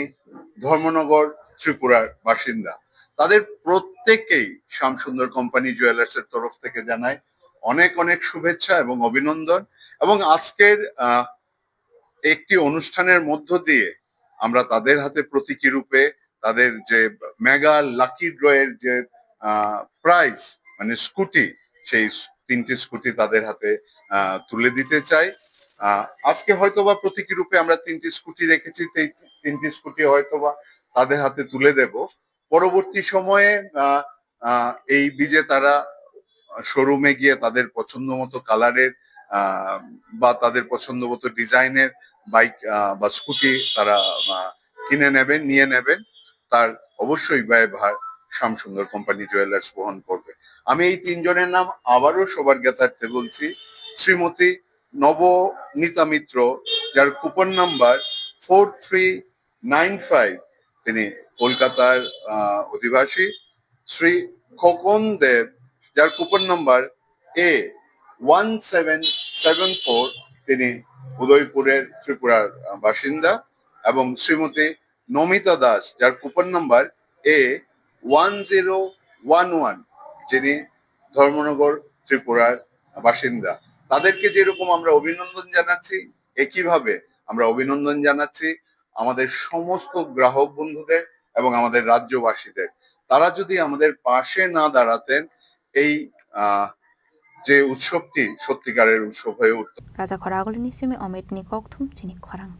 ধর্মনগর, ত্রিপুরার বাসিন্দা। তাদের প্রত্যেকেই শ্যামসুন্দর কোম্পানি জুয়েলার্সের তরফ থেকে জানাই অনেক অনেক শুভেচ্ছা এবং অভিনন্দন। এবং আজকের আহ, একটি অনুষ্ঠানের মধ্য দিয়ে আমরা তাদের হাতে প্রতীকী রূপে তাদের যে মেগা লাকি ড্রয়ের যে প্রাইজ, মানে স্কুটি, সেই তিনটি স্কুটি তাদের হাতে আহ, তুলে দিতে চাই। আহ, আজকে হয়তো বা প্রতীকী রূপে আমরা তিনটি স্কুটি রেখেছি, সেই তিনটি স্কুটি হয়তো বা তাদের হাতে তুলে দেব। পরবর্তী সময়ে আহ, আহ, এই বিজেতারা শোরুমে গিয়ে তাদের পছন্দ মতো কালারের আহ, বা তাদের পছন্দ মতো ডিজাইনের বাইক আহ, বা স্কুটি তারা আহ, কিনে নেবেন, নিয়ে নেবেন। তার অবশ্যই ব্যয়ভার শ্যামসুন্দর কোম্পানি জুয়েলার্স বহন করবে। আমি এই তিনজনের নাম আবারও সবার জ্ঞাতার্থে বলছি। শ্রীমতী নবনীতা মিত্র, যার coupon number four three nine five, তিনি কলকাতার আহ, অধিবাসী। শ্রী খোকন দেব, যার coupon number A one seven seven four, তিনি উদয়পুরের, ত্রিপুরার আহ, বাসিন্দা। এবং শ্রীমতী নমিতা দাস, যার coupon number A one zero one one, যিনি ধর্মনগর, ত্রিপুরার বাসিন্দা। তাদেরকে যেরকম আমরা অভিনন্দন জানাচ্ছি, একইভাবে আমরা অভিনন্দন জানাচ্ছি আমাদের সমস্ত গ্রাহক বন্ধুদের এবং আমাদের রাজ্যবাসীদের। তারা যদি আমাদের পাশে না দাঁড়াতেন, এই আহ, যে উৎসবটি সত্যিকারের উৎসব হয়ে উঠত। Raja Khoragulini simi Omitni kokthum chini khorang.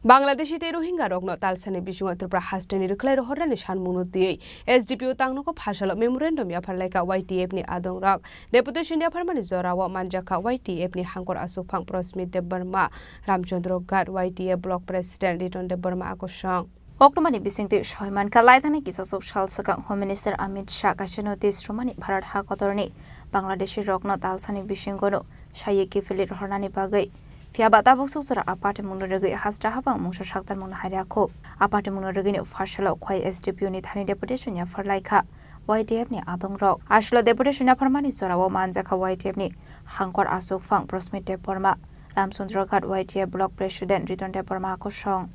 Bangladeshi tei Rohingya rokno talsani bisingo Tripura hasteni rwkhlai rohornani sanmungno twiwi S D P O Tangnogo phasalo memorandum yapharlaikha Y T F ni adongrok. Deputation yapharmani jorao manjakha Y T F ni hangkor aswkphang Prosmit Debbarma, Ramchandra Ghat Y T F Block President Riton Debbarma akosong. Oktomani bisingtwi soi mankha, laithani kisasok sal swkang Home Minister Amit Shah kaisa notice rwmani Bharat ha kotorni Bangladeshi rokno talsani bisingono saiwi kiphilwi rohornani bagwi. Phiya ba tabuk sukjora a party mungno rwgwi hasta habang mungsa saktar mungno hai rwkha. A party mungno rwgwino phasalo khwai S D P O ni thani deputation yaphar laikha Y T F ni adongrok. Aswlo deputation yapharmani jorao manjakha Y T F ni hangkor aswkphang Prosmit Debbarma, Ramchandra Ghat Y T F Block President Riton Debbarma akosong.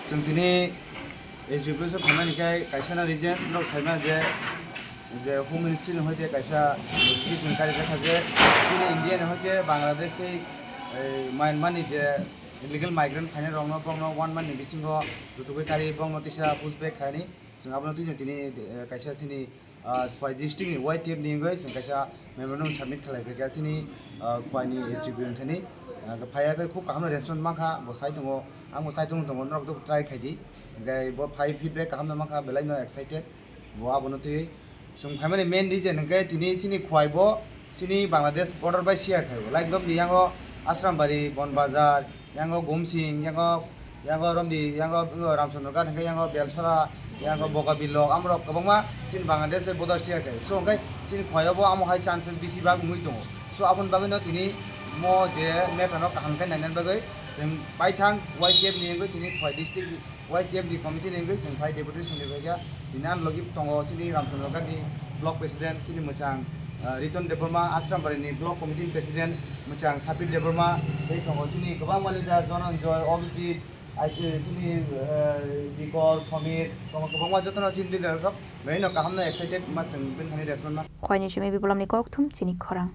Chwng tini S D P O phaimani khe kaisa na reason norok saimano je, je Home Ministry ni hoite kaisa notification karijakha je chini India ni hoite Bangladesh tei, eh, Myanmar ni je illegal migrant phainai rokno borokno one month ni bisingo rutugwi kari borokno tisa push back khainai. Chwng abono twi tini, eh, kaisa chini, ah, Khwai district ni Y T F ni wngwi chwng kaisa memorandum submit khlai phaikha chini, ah, Khwai ni S D P O ni thani. Ah, phaiya khe khub kaham no response mankha, bo sai tongo, ang bo sai tongo, tongo, norok try khai di. Hwnkhe bo phai feedback kaham no mankha, belai no excited. Bo abono twi chwng phaimani main reason hwnkhe tini chini Khwai bo chini Bangladesh border bai share khai o. Like, romni yango Asrambari, Bonbazar, yango Gumsing, yango, yango romni, yango Ramchandra Ghat hwnkhe yango Belsora, yango Bogabilok, amorok kwbangma chini Bangladesh bai border share khai. So, hwnkhe chini Khwai o bo amo hai chances bisi bak wngwi tongo. So, aboni bagwino tini mo je matter no kaham khe nainani bagwi chwng paithang Y T F ni wngwi tini Khwai district Y T F ni committee ni wngwi chwng phai deputation ni phaikha. Tini ani logi tongo chini Ramchandra Ghat ni block president chini mwchang, ah, Riton Debbarma, Asrambari ni block committee ni president mwchang Sapir Debbarma, tei tongo chini kwbangma leader Dhananjoy, Abhijit, ai, chini, eh, Dikor, Somir, tongo kwbangma jotono chini leader rok belai no kaham no excited ma chwng bini thani response ma. Khwai ni simi Bipulom ni kokthum chini khorang.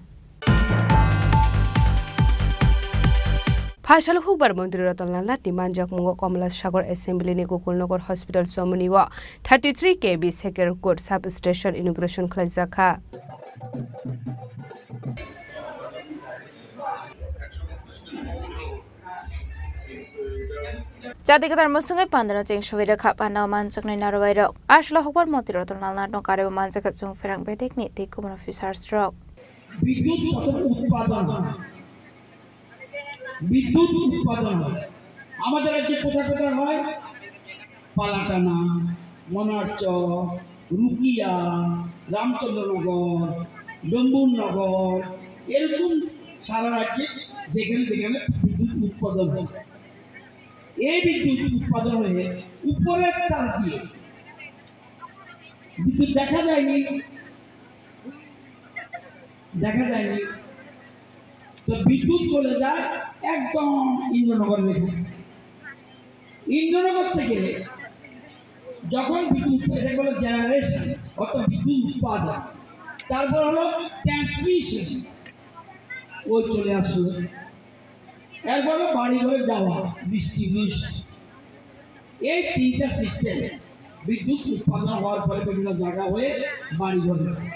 Phasalo hukbar Montri Ratan Lal Nath ni manjakmungo Kamla Sagar Assembly ni Gokulnagar Hospital Chomoni o thirty three K V Sekerkot Sub Station inauguration khlaijakha. Chati kwtal mwswngwi pandano cheng sogwi rwkha, pandao manjaknai narwai rok. Aswlo hukbar Montri Ratan Lal Nath no karwi manjakha chwng pherang bedekni tei kubun officers rok. বিদ্যুৎ উৎপাদন, বিদ্যুৎ উৎপাদন আমাদের রাজ্যে কোথায় কোথায় হয়? পালাটানা, মনারচক, রুকিয়া, রামচন্দ্রনগর, ডম্বুরনগর, এরকম সারা রাজ্যে যেখানে যেখানে বিদ্যুৎ উৎপাদন হয়। এই বিদ্যুৎ উৎপাদন হয়ে উপরের তার দিয়ে বিদ্যুৎ দেখা যায়নি, দেখা যায়নি। তো বিদ্যুৎ চলে যায় একদম ইন্দ্রনগর রেখে। ইন্দ্রনগর থেকে যখন বিদ্যুৎ, এটা বলে জেনারেশন, অর্থাৎ বিদ্যুৎ উৎপাদন, তারপর হলো ট্রান্সমিশন, ওই চলে আসলো। একবারে বাড়ি ঘরে যাওয়া, ডিস্ট্রিবিউশন, এই তিনটা সিস্টেম বিদ্যুৎ উৎপাদন হওয়ার পরে বিভিন্ন জায়গা হয়ে বাড়ি ঘরে যায়।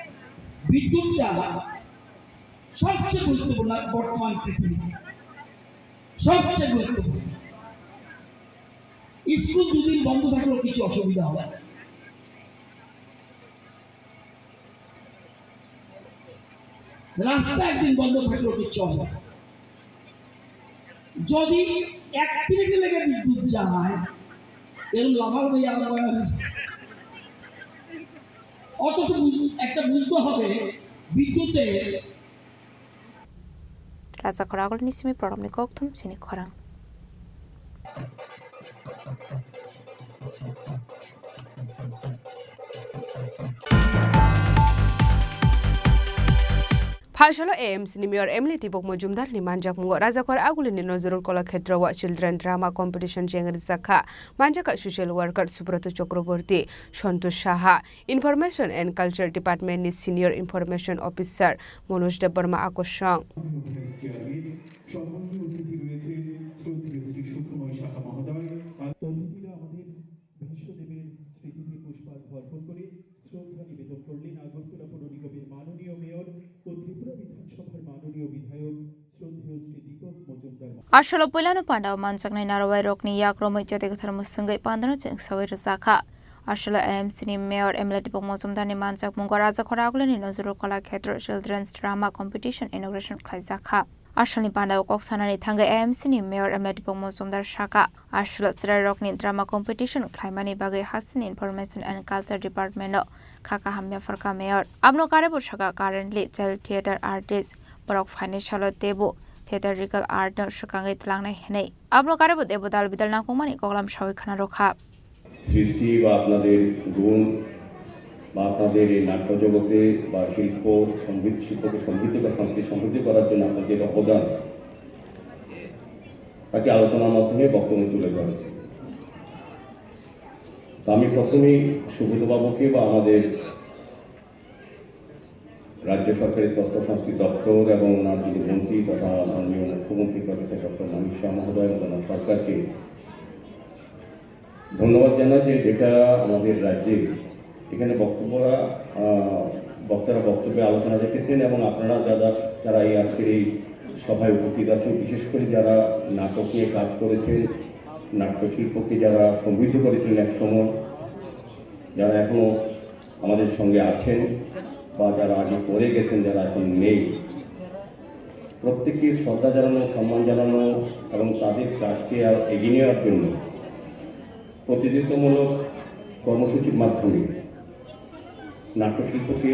বিদ্যুৎটা সবচেয়ে গুরুত্বপূর্ণ বর্তমান পৃথিবীতে, সবচেয়ে গুরুত্বপূর্ণ। স্কুল দুদিন বন্ধ থাকলেও কিছু অসুবিধা হবে না। রাস্তা একদিন বন্ধ থাকলেও কিচ্ছু হবে না। যদি এক মিনিটের লেগে বিদ্যুৎ যায়, এর লাভাল ভাই আমার, অথচ বুঝ-, একটা বুঝতে হবে, বিদ্যুতে Raja Khoragulni simi program ni kokthum sini khorang. Phalsalo A M C ni Mayor M L A Dipok Mojumdar ni manjakmungo Rajakhor Agulini Nozrul Kolakhetra o Children Drama Competition chengrijak kha. Manjakha social worker Subroto Chakraborty, Santosh Saha, Information and Culture Department ni Senior Information Officer Manoj Debbarma akosong. সম্মানীয় অতিথি রয়েছেন শ্রদ্ধেয় শ্রী সুখময় সাহা মহোদয়। আর অতিথিরা আমাদের ভীষ্মদেবের স্মৃতিতে পুষ্পার্ঘ অর্পণ করে শ্রদ্ধা নিবেদন করলেন আগরতলা পৌর নিগমের মাননীয় মেয়র ও ত্রিপুরা বিধানসভার মাননীয় বিধায়ক শ্রদ্ধেয় শ্রী দীপক মজুমদার মহোদয়। Asolo puilano pandao manjaknai narwai rokni yak romwi jati kwthar mwswngwi pandano chwngsawi rwjakha. Asolo A M C ni Mayor M L A Dipok Mojumdar ni manjakmungo Rajakhor Agulini Nozrul Kolakhetra Children's Drama Competition inauguration khlaijakha. Asolni pandao kok sanani thangwi A M C ni Mayor M L A Dipok Mojumdar sakha, asolo chwrairokni drama competition khlaimani bagwi hasteni Information and Culture Department no kha kaham yapharkha Mayor. Aboni karwi bo sakha currently child theatre artist borok phaini salo teibo theatrical art no swkangwi twlangnai hinwi. Aboni karwi bo teibo dal bidal nangkukmani koklam sawi khna rwkha. সৃষ্টি বা আপনাদের গুণ বা আপনাদের এই নাট্য জগতে বা শিল্প সমৃদ্ধ, শিল্পকে সমৃদ্ধ বা সংস্কৃতি সমৃদ্ধ করার জন্য আপনাদের অবদান, তাকে আলোচনার মাধ্যমে বক্তব্য তুলে ধরে। তো আমি প্রথমেই সুব্রতবাবুকে বা আমাদের রাজ্য সরকারের তথ্য সংস্কৃতি দপ্তর এবং ওনার যিনি মন্ত্রী তথা মাননীয় মুখ্যমন্ত্রী প্রফেসর ডক্টর মানিক সাহা মহোদয় এবং ওনার সরকারকে ধন্যবাদ জানাই যে যেটা আমাদের রাজ্যে এখানে বক্তব্যরা, আহ, বক্তারা বক্তব্যে আলোচনা রেখেছেন এবং আপনারা যারা, যারা এই আজকের এই সভায় উপস্থিত আছেন, বিশেষ করে যারা নাটক নিয়ে কাজ করেছেন, নাট্যশিল্পকে যারা সমৃদ্ধ করেছেন এক সময়, যারা এখনো আমাদের সঙ্গে আছেন বা যারা আগে করে গেছেন, যারা এখন নেই, প্রত্যেককে শ্রদ্ধা জানানো, সম্মান জানানো এবং তাদের কাজকে আরো এগিয়ে নেওয়ার জন্য প্রতিযোগিতামূলক কর্মসূচির মাধ্যমে নাট্যশিল্পকে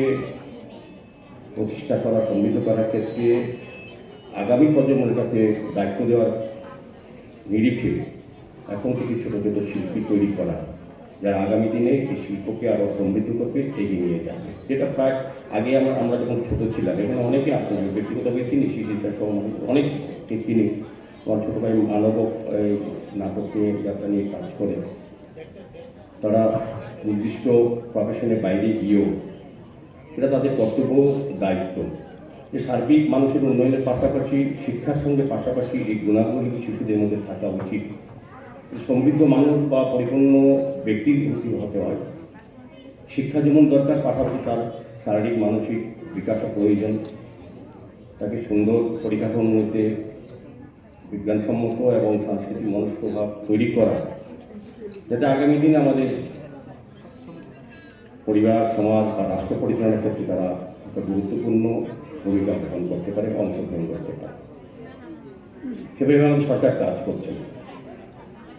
প্রতিষ্ঠা করা, সমৃদ্ধ করার ক্ষেত্রে আগামী প্রজন্মের কাছে দায়িত্ব দেওয়ার নিরিখে এখন থেকে ছোট ছোট শিল্পী তৈরি করা, যারা আগামী দিনে এই শিল্পকে আরো সমৃদ্ধ করবে, এগিয়ে নিয়ে যাবে। যেটা প্রায় আগে আমরা, আমরা যখন ছোট ছিলাম, এখানে অনেকে আছেন, আমি ব্যক্তিগতভাবে চিনি, শিশির দাস সহ অনেক, অনেক ব্যক্তি চিনি। আমার ছোট ভাই মানবও এই নাটক নিয়ে, যাত্রা নিয়ে কাজ করে। তারা নির্দিষ্ট প্রফেশনের বাইরে গিয়েও এটা তাদের কর্তব্য, দায়িত্ব। যে সার্বিক মানুষের উন্নয়নের পাশাপাশি শিক্ষার সঙ্গে পাশাপাশি এই গুণাবলী শিশুদের মধ্যে থাকা উচিত। সমৃদ্ধ মানুষ বা পরিপূর্ণ ব্যক্তি যদি হতে হয়, শিক্ষা যেমন দরকার, পাশাপাশি তার শারীরিক মানসিক বিকাশও প্রয়োজন। তাকে সুন্দর পরিকাঠামোর মধ্যে বিজ্ঞানসম্মত এবং সাংস্কৃতিক মনস্তভাব তৈরি করা, যাতে আগামী দিনে আমাদের পরিবার, সমাজ বা রাষ্ট্র পরিচালনার ক্ষেত্রে তারা একটা গুরুত্বপূর্ণ ভূমিকা গ্রহণ করতে পারে বা অংশগ্রহণ করতে পারে। সেভাবে আমাদের সরকার কাজ করছে।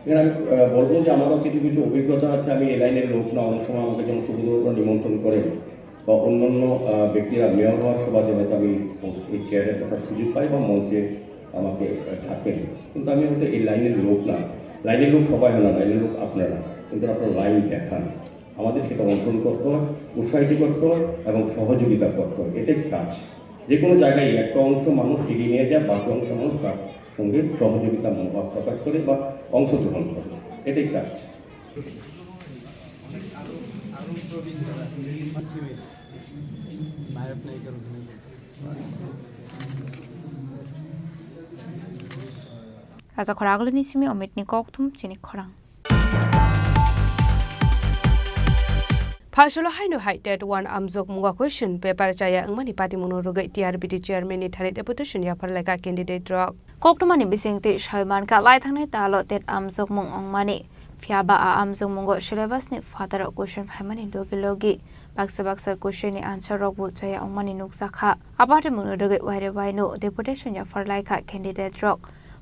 এখানে আমি, আহ, বলবো যে আমারও কিছু কিছু অভিজ্ঞতা আছে, আমি এই লাইনের লোক না, অনেক সময় আমাকে যেমন সুব্রতবাবুরা নিমন্ত্রণ করেন বা অন্যান্য, আহ, ব্যক্তিরা মেয়র হওয়ার সুবাদে হয়তো আমি এই চেয়ারে থাকার সুযোগ পাই বা মঞ্চে আমাকে, আহ, ডাকেন, কিন্তু আমি হয়তো এই লাইনের লোক না। লাইনের লোক সবাই হয় না, লাইনের লোক আপনারা, কিন্তু আপনারা লাইন দেখান। আমাদের সেটা অনুসরণ করতে হয়, উৎসাহিত করতে হয় এবং সহযোগিতা করতে হয়, এটাই কাজ। যে কোনো জায়গায় একটা অংশ মানুষ এগিয়ে নিয়ে যায়, বাকি অংশ মানুষ তার সঙ্গে সহযোগিতা মনোভাব প্রকাশ করে বা অংশগ্রহণ করে, এটাই কাজ। Raja Khorang agulini simi Omitni kokthum chini khorang. Phasalo haino hai TET one amjokmungo question paper chaya wngmani patimungno rwgwi T R B T chairman ni thani deputation yaphar laikha candidate rok. Koktwmani bisingtwi sai mankha, lai thangnai talo TET amjokmung wngmani, phiyaba a amjokmungo syllabus ni phataro question phaimani logi logi baksa baksa question ni answer rokbo chaya wngmani nukjakha. A patimungno rwgwi waire waino deputation yaphar laikha candidate rok.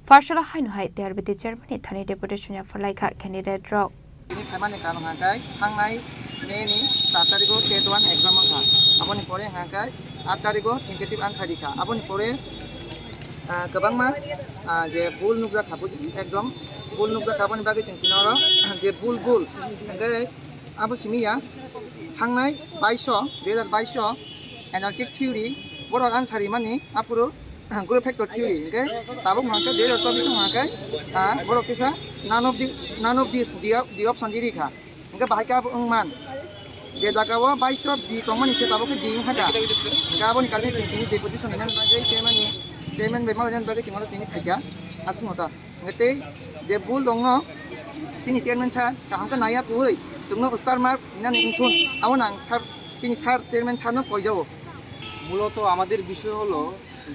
Phasalo haino hai T R B T chairman ni thani deputation yaphar laikha candidate rok. Tini phaimani karon hwnkhe thangnai May ni char tarigo TET one exam wngkha. Aboni pore hwnkhe aat tarigo tentative answer rikha. Aboni pore, ah, kwbangma, ah, je bul nukjakha, buji ekdom bul nukjakha, aboni bagwi chwng tini oro je bul bul hwnkhe abo simi ya thangnai baiso, dui hajar baiso anarchic theory borok answer rimani aphuru group factor theory hwnkhe tabuk hwnkhe dui hajar chobbish hwnkhe, ah, borok kisa none of the, none of this, the, the option di rikha. Hwnkhe bahai khe abo wngman. Je jaga o baiso B tongmani se tabuk khe D wngkha da. Hwnkhe aboni karne tini deputation ni nang bagwi chairman ni, chairman bai malai nang bagwi chwng tini phaikha aswk ta. Hwnkhe tei je bul dongno tini chairman sir kaham khe naiya twi chwngno star mark hinani wngthun abo nang sir, tini sir chairman sir no koijao. মূলত আমাদের বিষয় হলো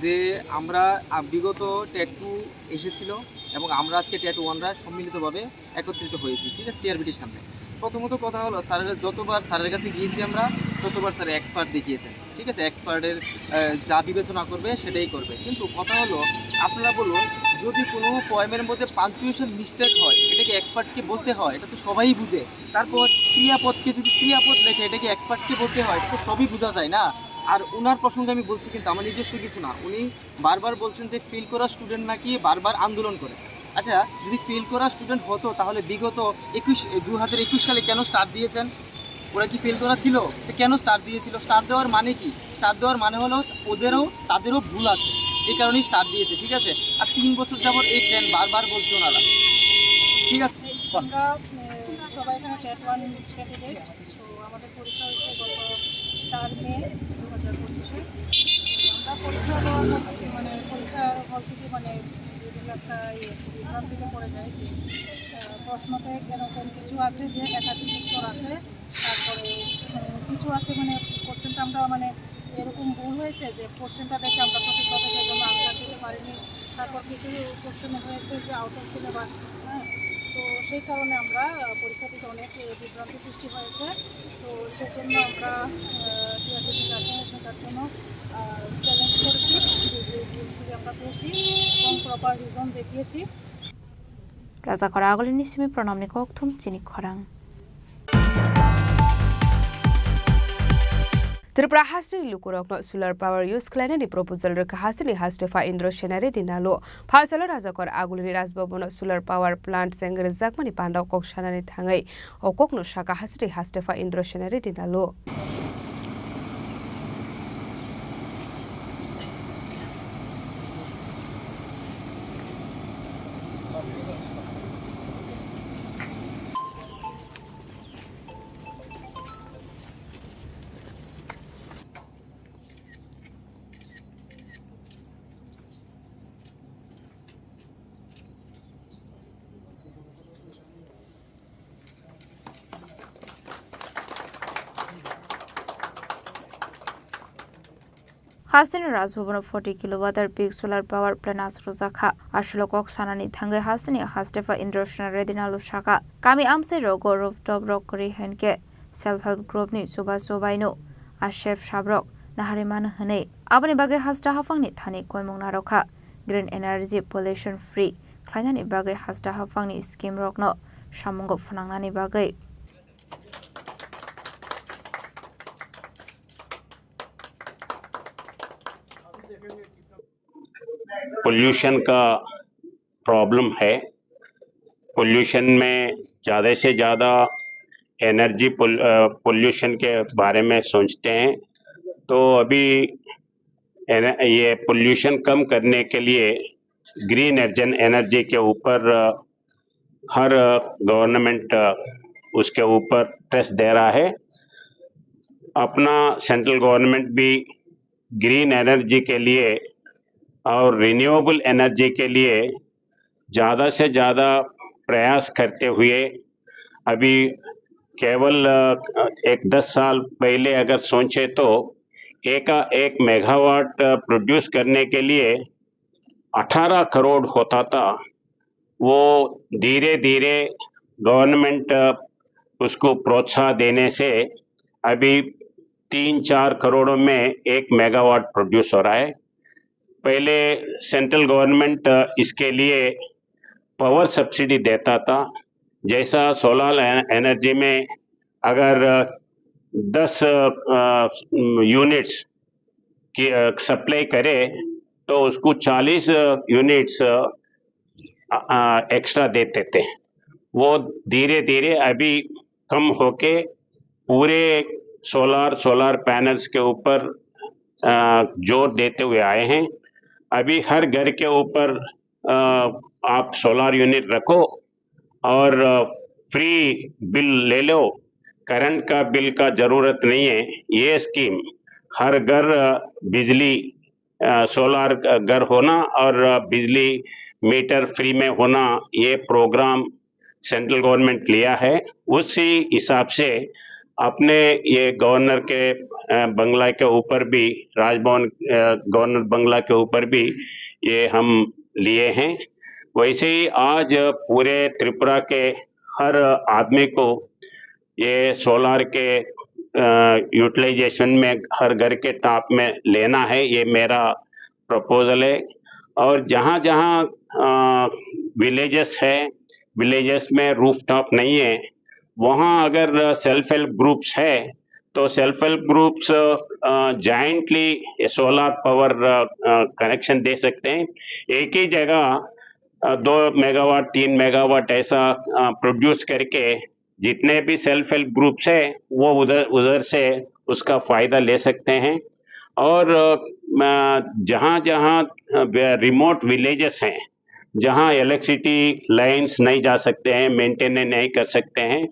যে আমরা, আ, বিগত TET two এসেছিল এবং আমরা আজকে টেট ওয়ানরা সম্মিলিতভাবে একত্রিত হয়েছি, ঠিক আছে, টিআরবিটির সামনে। প্রথমত কথা হলো, স্যারের যতবার স্যারের কাছে গিয়েছি আমরা, ততবার স্যার এক্সপার্ট দেখিয়েছেন, ঠিক আছে, এক্সপার্টের, আহ, যা বিবেচনা করবে সেটাই করবে। কিন্তু কথা হলো, আপনারা বলুন, যদি কোনো পোয়েমের মধ্যে পাঞ্চুয়েশন মিস্টেক হয়, এটা কি এক্সপার্টকে বলতে হয়? এটা তো সবাই বুঝে। তারপর ক্রিয়াপদকে যদি ক্রিয়াপদ লেখে, এটা কি এক্সপার্টকে বলতে হয়? এটা তো সবই বোঝা যায় না। আর ওনার প্রসঙ্গে আমি বলছি, কিন্তু আমার নিজস্ব কিছু না, উনি বারবার বলছেন যে ফেল করা স্টুডেন্ট নাকি বারবার আন্দোলন করে। আচ্ছা, যদি ফেল করা স্টুডেন্ট হতো, তাহলে বিগত একুশ, দু হাজার একুশ সালে কেন স্টার দিয়েছেন? ওরা কি ফেল করা ছিল? তো কেন স্টার দিয়েছিল? স্টার দেওয়ার মানে কি? স্টার দেওয়ার মানে হলো ওদেরও, তাদেরও ভুল আছে, এই কারণেই স্টার দিয়েছে, ঠিক আছে? আর তিন বছর যাবত এই ট্রেন্ড বারবার বলছে ওনারা, ঠিক আছে? আমরা, উম, সবাই এখানে টেট ওয়ান ক্যান্ডিডেট। তো আমাদের পরীক্ষা হয়েছে গত চার মে দু হাজার পঁচিশে। আমরা পরীক্ষা দেওয়ার মধ্যে, মানে, পরীক্ষার হল থেকে, মানে, বিভিন্ন একটা ইয়ে, বিভ্রান্তিতে পড়ে যায় যে, আহ, প্রশ্নতে এরকম কিছু আছে যে একাধিক উত্তর আছে, তারপরে, উম, কিছু আছে, মানে, কোশ্চেনটা আমরা, মানে, এরকম ভুল হয়েছে যে কোশ্চেনটা দেখে আমরা সঠিকভাবে সেজন্য আনসার দিতে পারিনি। তারপর কিছু কোশ্চেন হয়েছে যে আউট অফ সিলেবাস, হ্যাঁ, তো সেই কারণে আমরা, আহ, পরীক্ষা দিতে অনেক, আহ, বিভ্রান্তি সৃষ্টি হয়েছে। তো সেজন্য আমরা, আহ, টিআরবিটির কাছে সেটার জন্য, আহ, চ্যালেঞ্জ করেছি, যে, যে ভুলগুলি আমরা পেয়েছি এবং প্রপার রিজন দেখিয়েছি। Raja Khorang agulini simi pranamni kokthum chini khorang. Tripura hasteni lukurokno solar power use khlainani proposal rwkha hasteni Hastefa Indra Sena Reddy Nalu. Phasalo Raja Khor agulini Rajbhabono solar power plant chengrijakmani pandao kok sanani thangwi o kokno saka hasteni Hastefa Indra Sena Reddy Nalu. Hasteni Rajbhabono forty kilowatt peak solar power plant achukjakha. Aswk kok sanani thangwi hasteni Hastefa Indra Sena Reddy Nalu saka, kami amchai rogo rooftop rok kwrwi hinkhe self help group ni chubachu baino asep sabrok nahari mano hwnwi. Aboni bagwi hasta haphangni thani koimung narwkha. Green energy pollution free khlainani bagwi hasta haphangni scheme rokno samungo phwnangnani bagwi. Pollution का प्रॉब्लम है, पोल्यूशन में ज़्यादा से ज़्यादा एनर्जी पोल-, अ, पोल्यूशन के बारे में सोचते हैं। तो अभी एन-, ये पोल्यूशन कम करने के लिए ग्रीन एर्जन एनर्जी के ऊपर, अ, हर गवर्नमेंट, अ, उसके ऊपर ट्रस्ट दे रहा है। अपना सेंट्रल गवर्नमेंट भी ग्रीन एनर्जी के लिए और रिन्यूएबल एनर्जी के लिए ज़्यादा से ज़्यादा प्रयास करते हुए अभी केवल, अ, एक दस साल पहले अगर सोचे तो एक, एक मेगावाट, अ, प्रोड्यूस करने के लिए अठारह करोड़ होता था। वो धीरे-धीरे गवर्नमेंट, अ, उसको प्रोत्साह देने से अभी तीन चार करोड़ में एक मेगावाट प्रोड्यूस हो रहा है। पहले सेंट्रल गवर्नमेंट, अ, इसके लिए पावर सब्सिडी देता था। जैसा सोलर ए-, एनर्जी में अगर, अ, दस, अ, यूनिट्स की, अ, सप्लाई करे, तो उसको चालीस, अ, यूनिट्स, अ, अ, एक्स्ट्रा देते थे। वो धीरे-धीरे अभी कम होके पूरे सोलर, सोलर पैनल्स के ऊपर, अ, जोर देते हुए आए हैं। अभी हर घर के ऊपर, अ, आप सोलर यूनिट रखो और, अ, फ्री बिल ले लो, करंट का बिल का ज़रूरत नहीं है। ये स्कीम हर घर, अ, बिजली, अ, सोलर, अ, घर होना और, अ, बिजली मीटर फ्री में होना, ये प्रोग्राम सेंट्रल गवर्नमेंट लिया है। उसी हिसाब से अपने ये गवर्नर के, अ, बंगला के ऊपर भी, राजभवन, अ, गवर्नर बंगला के ऊपर भी ये हम लिए हैं। वैसे ही आज पूरे त्रिपुरा के हर आदमी को ये सोलर के, अ, यूटिलाइजेशन में हर घर के टॉप में लेना है, ये मेरा प्रपोजल है। और जहाँ-जहाँ, अ, विलेजेस है, विलेजेस में रूफटॉप नहीं है, वहाँ अगर सेल्फ हेल्प ग्रुप्स है, तो सेल्फ हेल्प ग्रुप्स, अ, जॉइंटली सोलर पावर, अ, अ, कनेक्शन दे सकते हैं। एक ही जगह, अ, दो मेगावाट, तीन मेगावाट ऐसा, अ, प्रोड्यूस करके जितने भी सेल्फ हेल्प ग्रुप्स हैं, वो उधर, उधर से उसका फ़ायदा ले सकते हैं। और, अ, म-, जहाँ-जहाँ, अ, वे-, रिमोट विलेजेस हैं, जहाँ इलेक्ट्रिसिटी लाइंस नहीं जा सकते हैं, मेंटेनेंस नहीं कर सकते हैं,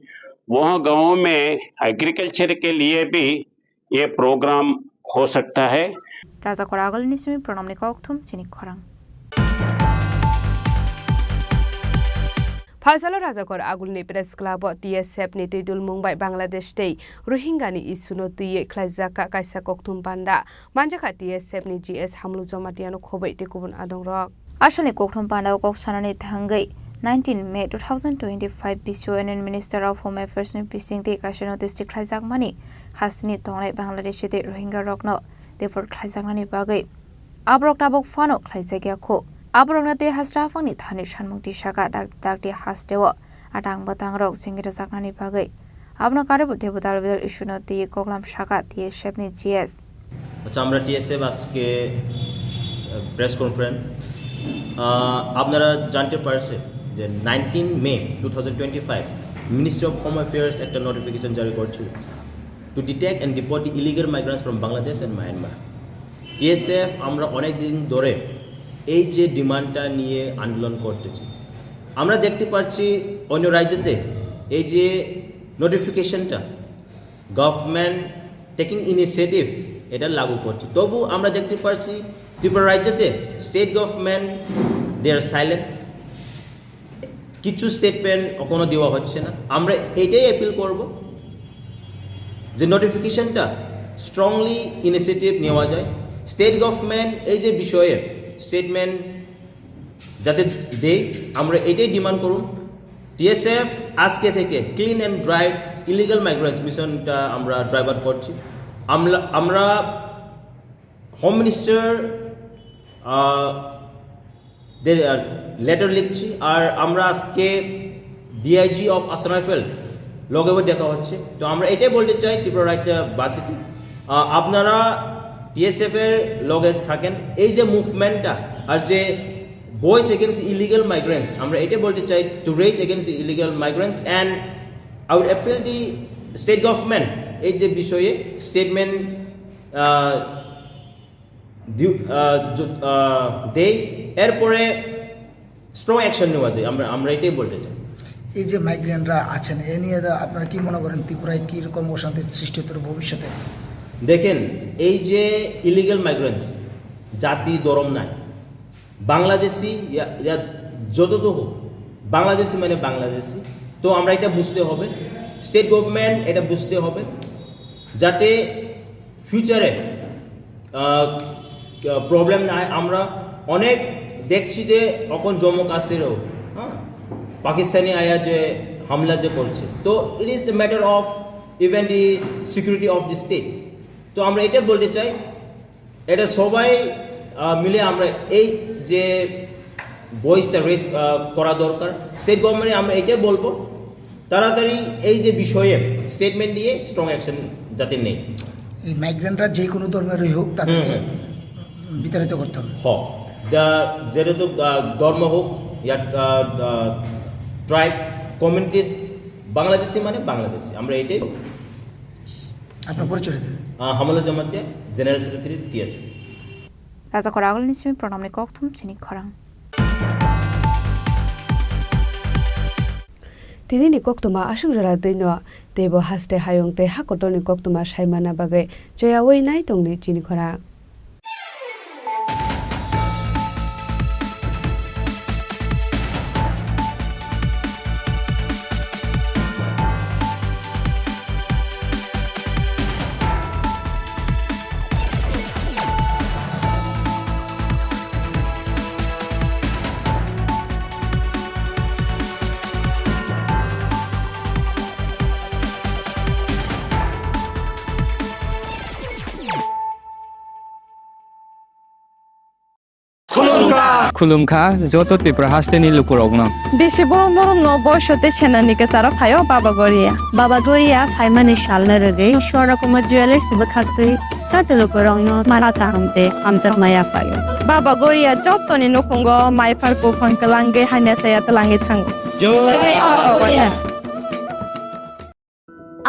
वहाँ गाँवों में एग्रीकल्चर के लिए भी ये प्रोग्राम हो सकता है। Rajakor agulni simi pranamni kokthum chini khorang. Phalsalo Rajakor agulni press club o T S F ni twidul mung bai Bangladesh tei Rohingya ni issue no twiwi khlaijak kaisa kokthum panda. Manjakha T S F ni G S Hamlu Jamatia no khoboi tei kubun adong rok. Asalni kokthum panda o kok sanani thangwi nineteen May two thousand twenty-five bisio Union Minister of Home Affairs ni bisingtwi kaisa notice tikhlaijakmani hasteni tongnai Bangladeshi tei Rohingya rokno deport khlaijaknani bagwi. Aborok tabuk phano khlaijak ya kho. Aborokno tei hasta haphangni thani sanmung tisaka dak-, dakti hasteo atang bwtangrok chengwi rwjaknani bagwi. Abono karwi bo teibo dal bedal issue no twiwi koklam saka T S F ni G S. আচ্ছা, আমরা টিএসএফ আজকে, আহ, press conference, আহ, আপনারা জানতে পারছেন যে nineteen May two thousand twenty five ministry of home affairs একটা notification জারি করছিল to detect and deport the illegal migrants from Bangladesh and Myanmar. TSF আমরা অনেক দিন ধরে এই যে ডিমান্ডটা নিয়ে আন্দোলন করতেছি, আমরা দেখতে পাচ্ছি অন্য রাজ্যতে এই যে নোটিফিকেশনটা গভর্নমেন্ট টেকিং ইনিশিয়েটিভ এটা লাগু করছে, তবু আমরা দেখতে পাচ্ছি ত্রিপুরা রাজ্যতে state government, they are silent, কিছু স্টেটমেন্ট এখনও দেওয়া হচ্ছে না। আমরা এটাই অ্যাপিল করব যে নোটিফিকেশনটা স্ট্রংলি ইনিশিয়েটিভ নেওয়া যায়, স্টেট গভর্নমেন্ট এই যে বিষয়ে স্টেটমেন্ট যাতে দেয়, আমরা এটাই ডিমান্ড করুন। টিএসএফ আজকে থেকে clean and drive illegal migrants মিশনটা আমরা ড্রাইভ আউট করছি। আমরা, আমরা হোম মিনিস্টার, আহ, দের, আহ, লেটার লিখছি। আর আমরা আজকে ডিআইজি অফ আসাম রাইফেল লগেও দেখা হচ্ছে। তো আমরা এটাই বলতে চাই ত্রিপুরা রাজ্যবাসীকে, আহ, আপনারা টিএসএফ এর লগে থাকেন। এই যে মুভমেন্টটা আর যে ভয়েস এগেইনস্ট ইলিগাল মাইগ্রেন্টস, আমরা এটা বলতে চাই, to raise against illegal migrants. And I would appeal the state government এই যে বিষয়ে স্টেটমেন্ট দেই, এরপরে স্ট্রং অ্যাকশন নেওয়া যায়, আমরা আমরা এটাই বলতে চাই। এই যে মাইগ্রেন্টরা আছেন, এ নিয়ে তো আপনারা কি মনে করেন, ত্রিপুরায় কি রকম অশান্তি সৃষ্টি হতে পারে ভবিষ্যতে? দেখেন, এই যে ইলিগাল মাইগ্রেন্টস, জাতি ধর্ম নাই, বাংলাদেশি ইয়া ইয়া যত তো হোক, বাংলাদেশি মানে বাংলাদেশি। তো আমরা এটা বুঝতে হবে, স্টেট গভর্নমেন্ট এটা বুঝতে হবে, যাতে ফিউচারে প্রবলেম না হয়। আমরা অনেক দেখছি যে এখন জম্মু কাশ্মীরেও, হ্যাঁ, পাকিস্তানি আয়া যে হামলা যে করছে, তো it is a matter of even the security of the state। তো আমরা এটা বলতে চাই, এটা সবাই মিলে আমরা এই যে ভয়েসটা রেজ করা দরকার। স্টেট গভর্নমেন্টে আমরা এটাই বলবো, তাড়াতাড়ি এই যে বিষয়ে স্টেটমেন্ট দিয়ে স্ট্রং অ্যাকশন যাতে নেই। এই মাইগ্রেন্টরা যে কোনো ধর্মেরই হোক, তাদেরকে বিতাড়িত করতে হবে। হ, যা যেটা তো ধর্ম হোক, ইয়া ট্রাইব, কমিউনিটিস, বাংলাদেশি মানে বাংলাদেশি, আমরা এটাই। আপনার পরিচয় দিন। হামলা Jamatia, general secretary, TSA. Raja Khoragul ni simi pranamni kokthum chini khorang. Tini ni koktuma aswk jora twi no teibo haste hayung tei ha kotor ni koktuma sai manna bagwi choyawi nai tongni chini khorang. Khulumkha. Khulumkha joto Tripura hasteni lukurokno. Bisi borom borom no boiso tei senani kwcharo phaio Baba Goria. Baba Goria phaimani salno rwgwi Swarna Kumar Jewellers bwkhaktwi joto lukurokno mara kaham tei hamjakma yaphaio. Baba Goria jotoni nukhungo maiphar buphang kwlangwi hamya saya twlangwi thango. Jai Baba Goria.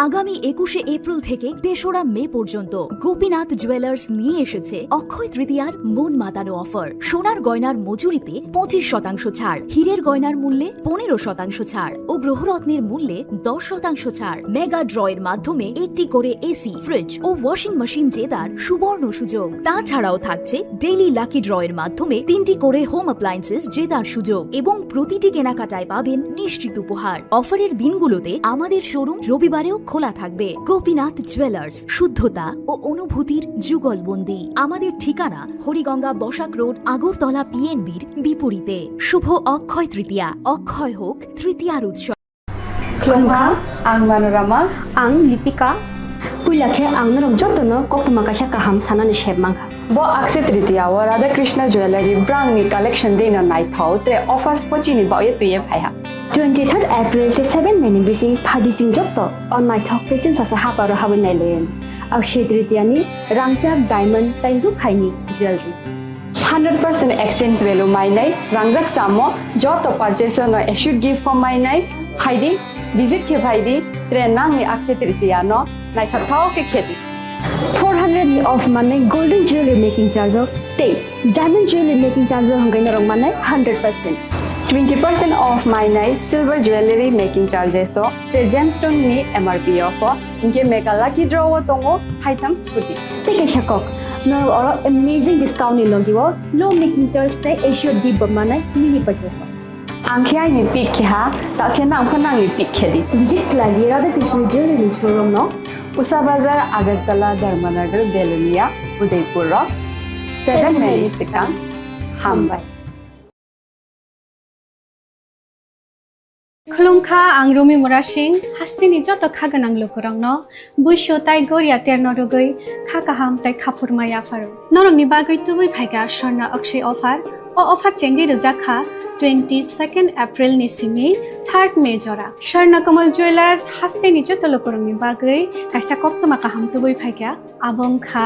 আগামী একুশে এপ্রিল থেকে তেসরা মে পর্যন্ত গোপীনাথ জুয়েলার্স নিয়ে এসেছে অক্ষয় তৃতীয়ার মন মাতানো অফার। সোনার গয়নার মজুরিতে পঁচিশ শতাংশ ছাড়, হীরের গয়নার মূল্যে পনেরো শতাংশ ছাড় ও গ্রহরত্নের মূল্যে দশ শতাংশ ছাড়। মেগা ড্রয়ের মাধ্যমে একটি করে এসি, ফ্রিজ ও ওয়াশিং মেশিন জেতার সুবর্ণ সুযোগ। তাছাড়াও থাকছে ডেইলি লাকি ড্রয়ের মাধ্যমে তিনটি করে হোম অ্যাপ্লায়েন্সেস জেতার সুযোগ এবং প্রতিটি কেনাকাটায় পাবেন নিশ্চিত উপহার। অফারের দিনগুলোতে আমাদের শোরুম রবিবারেও খোলা থাকবে। গোপীনাথ জুয়েলার্স, শুদ্ধতা ও অনুভূতির যুগলবন্দি। আমাদের ঠিকানা হরিগঙ্গা বসাক রোড, আগরতলা পিএনবির বিপরীতে। শুভ অক্ষয় তৃতীয়া, অক্ষয় হোক তৃতীয়ার উৎসব। Khulumkha, ang Manorama. Ang Lipika. Puila khe ang norok jotono koktwma kaisa kaham sanani sep mankha. Bo Akshaya Tritiya o Radha Krishna Jewellery brangni collection deino naithok tre offers pochini baoye twiye phaiha. Twenty third April tei seven May ni bising phadi chwng jotto o naithok tei chwngsacha haparo habwi nailaiyani. Akshaya Tritiya ni rangchak diamond tei rukhaini jewellery. Hundred percent exchange value mainai, rangjak chamo, joto purchase no assured gift form mainai, phaidi, visit khe phaidi, tre nangni Akshaya Tritiya no naithok thao khe khedi. Four hundred ni off manai golden jewelry making charge o tei diamond jewelry making charge o hwnkhe norok manai hundred percent. Twenty percent off mainai silver jewelry making charges o tre gemstone ni M R P off o. Hinkhe mega lucky draw o tongo haitham scooty. Tei kaisa kok, norok oro amazing discount ni logi o low making charge tei assured gift bo manai mini purchase o. Ang khe aini pick khe ha, ta khe nang pho nangni pick khe di. Visit khlai di Radha Krishna Jewelry ni showroom no. Usa Bazar, Agartala, Dharmanagar, Belonia, Udaipur o. Seven May ni swkang. Hambai. Khulumkha, ang Rumi Murasing, hasteni joto kha gwnang lukurokno buisu tai goria terno rwgwi kha kaham tai khaphurma yapharo. Norokni bagwi tubui phaikha Swarna Akshaya offer. O offer chengwi rwjak kha Twenty second April ni simi third May jora Swarna Kamal Jewellers hasteni joto lukurokni bagwi kaisa koktwma kaham tubui phaikha. Abo wngkha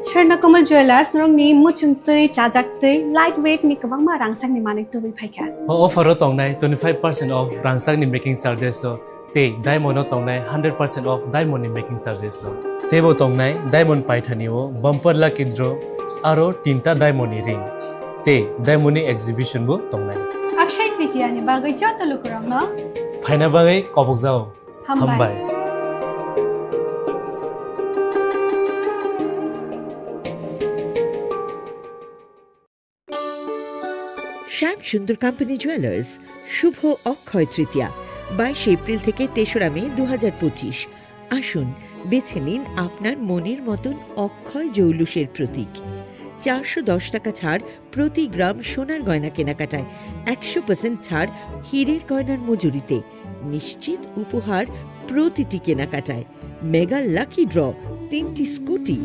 Swarna Kamal Jewellers norokni muchungtwi, chajaktwi, light weight ni kwbangma rangchakni manwi tubui phaikha. O offer o tongnai twenty five percent off rangchakni making charges o. Tei diamond o tongnai hundred percent off diamond ni making charges o. Teibo tongnai diamond paithani o bumper lucky draw aro tinta diamond ni ring. Tei diamond ni exhibition bo tongnai. Akshay Tritiya ni bagwi joto lukurokno phaina bagwi kobokjao. Hambai. Hambai. শ্যাম Sundar company jewellers, শুভ অক্ষয় তৃতীয়া, বাইশে এপ্রিল থেকে তেসরা মে দু হাজার পঁচিশ। আসুন, বেছে নিন আপনার মনের মতন অক্ষয় জৌলুসের প্রতীক। চারশো দশ টাকা ছাড় প্রতি গ্রাম সোনার গয়না কেনাকাটায়, একশো পার্সেন্ট ছাড় হীরের গয়নার মজুরিতে, নিশ্চিত উপহার প্রতিটি কেনাকাটায়। মেগা লাকি ড্র, তিনটি স্কুটি,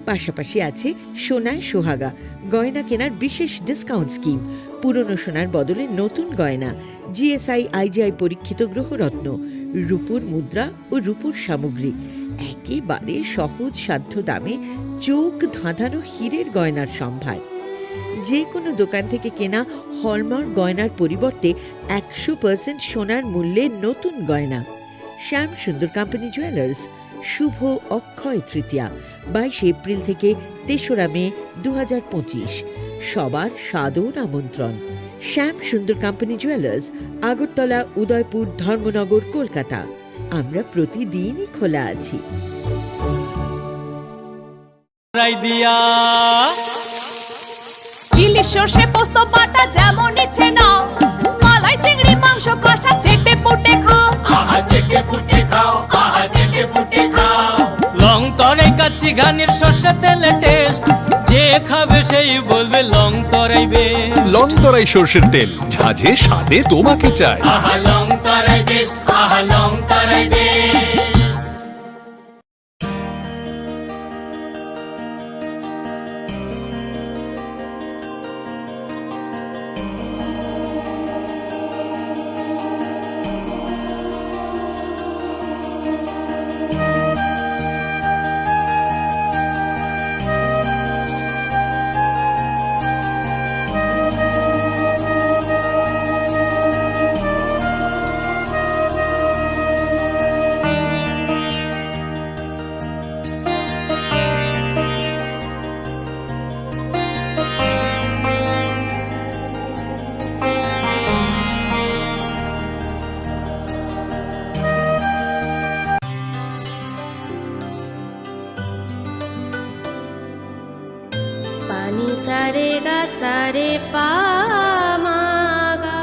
পাশাপাশি আছে সোনায় সোহাগা, গয়না কেনার বিশেষ ডিসকাউন্ট স্কিম, পুরনো সোনার বদলে নতুন গয়না, জিএসআই আইজিআই পরীক্ষিত গ্রহরত্ন, রূপোর মুদ্রা ও রূপোর সামগ্রী, একেবারে সহজ সাধ্য দামে চোখ ধাঁধানো হীরের গয়নার সম্ভার। যে কোনো দোকান থেকে কেনা হলমার্ক গয়নার পরিবর্তে একশো পার্সেন্ট সোনার মূল্যে নতুন গয়না। শ্যাম সুন্দর কোম্পানি জুয়েলার্স, শুভ অক্ষয় তৃতীয়া, বাইশে এপ্রিল থেকে তেসরা মে দু হাজার পঁচিশ। সবার সাদর আমন্ত্রণ। শ্যাম সুন্দর কোম্পানি জুয়েলার্স, আগরতলা, উদয়পুর, ধর্মনগর, কলকাতা। আমরা প্রতিদিনই খোলা আছি। রাই দিয়া। ইলিশ সর্ষে পোস্ত বাটা যেমন ইচ্ছে নাও, মালাই চিংড়ি মাংস কষা চেটে পুটে খাও। আহা চেটে পুটে খাও, আহা চেটে পুটে খাও। লং তরাই কাচ্চি ঘানির সর্ষে তেলে টেস্ট, যে খাবে সেই বলবে long Tarai best. Long Tarai সর্ষের তেল, ঝাঁঝে স্বাদে তোমাকে চাই। আহা লং তরাই বেস্ট, আহা long Tarai best. Pani sare ga sare pa ma ga.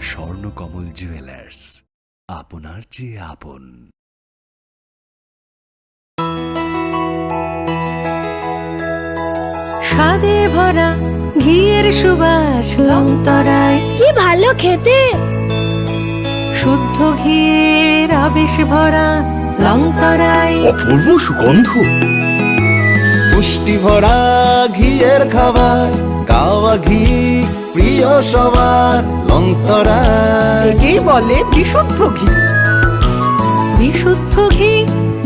Swarnakamal jewellers, আপনার চেয়ে আপন। স্বাদে ভরা ঘিয়ের সুবাস লংতরাই। কি ভালো খেতে! শুদ্ধ ঘিয়ের আবেশ ভরা লংতরাই। অপূর্ব সুগন্ধ। পুষ্টি ভরা ঘিয়ের খাবার, কাওয়া ঘি প্রিয় সবার লংতরাই। একেই বলে বিশুদ্ধ ঘি। বিশুদ্ধ ঘি,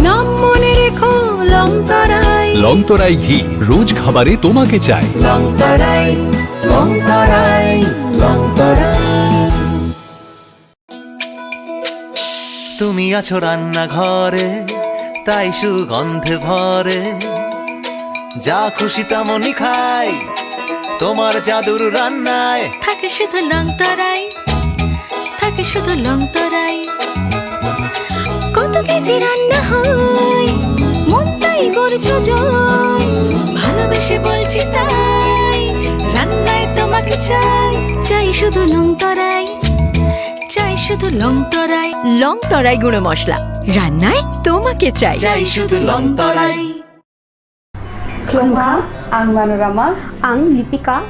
নাম মনে রেখো লংতরাই। লংতরাই ঘি, রোজ খাবারে তোমাকে চাই। লংতরাই, লংতরাই, লংতরাই। তুমি আছো রান্নাঘরে, তাই সুগন্ধে ভরে। যা খুশি তেমনই খাই, তোমার জাদুর রান্নায়। থাকে শুধু লংতরাই, থাকে শুধু লংতরাই। কত কেজি রান্না হয়, মনটাই করছো জয়। ভালোবেসে বলছি তাই, রান্নায় তোমাকে চাই। চাই শুধু লংতরাই, চাই শুধু লংতরাই। লংতরাই গুঁড়ো মশলা, রান্নায় তোমাকে চাই। চাই শুধু লংতরাই। Khulumkha, ang Manorama. Ang Lipika.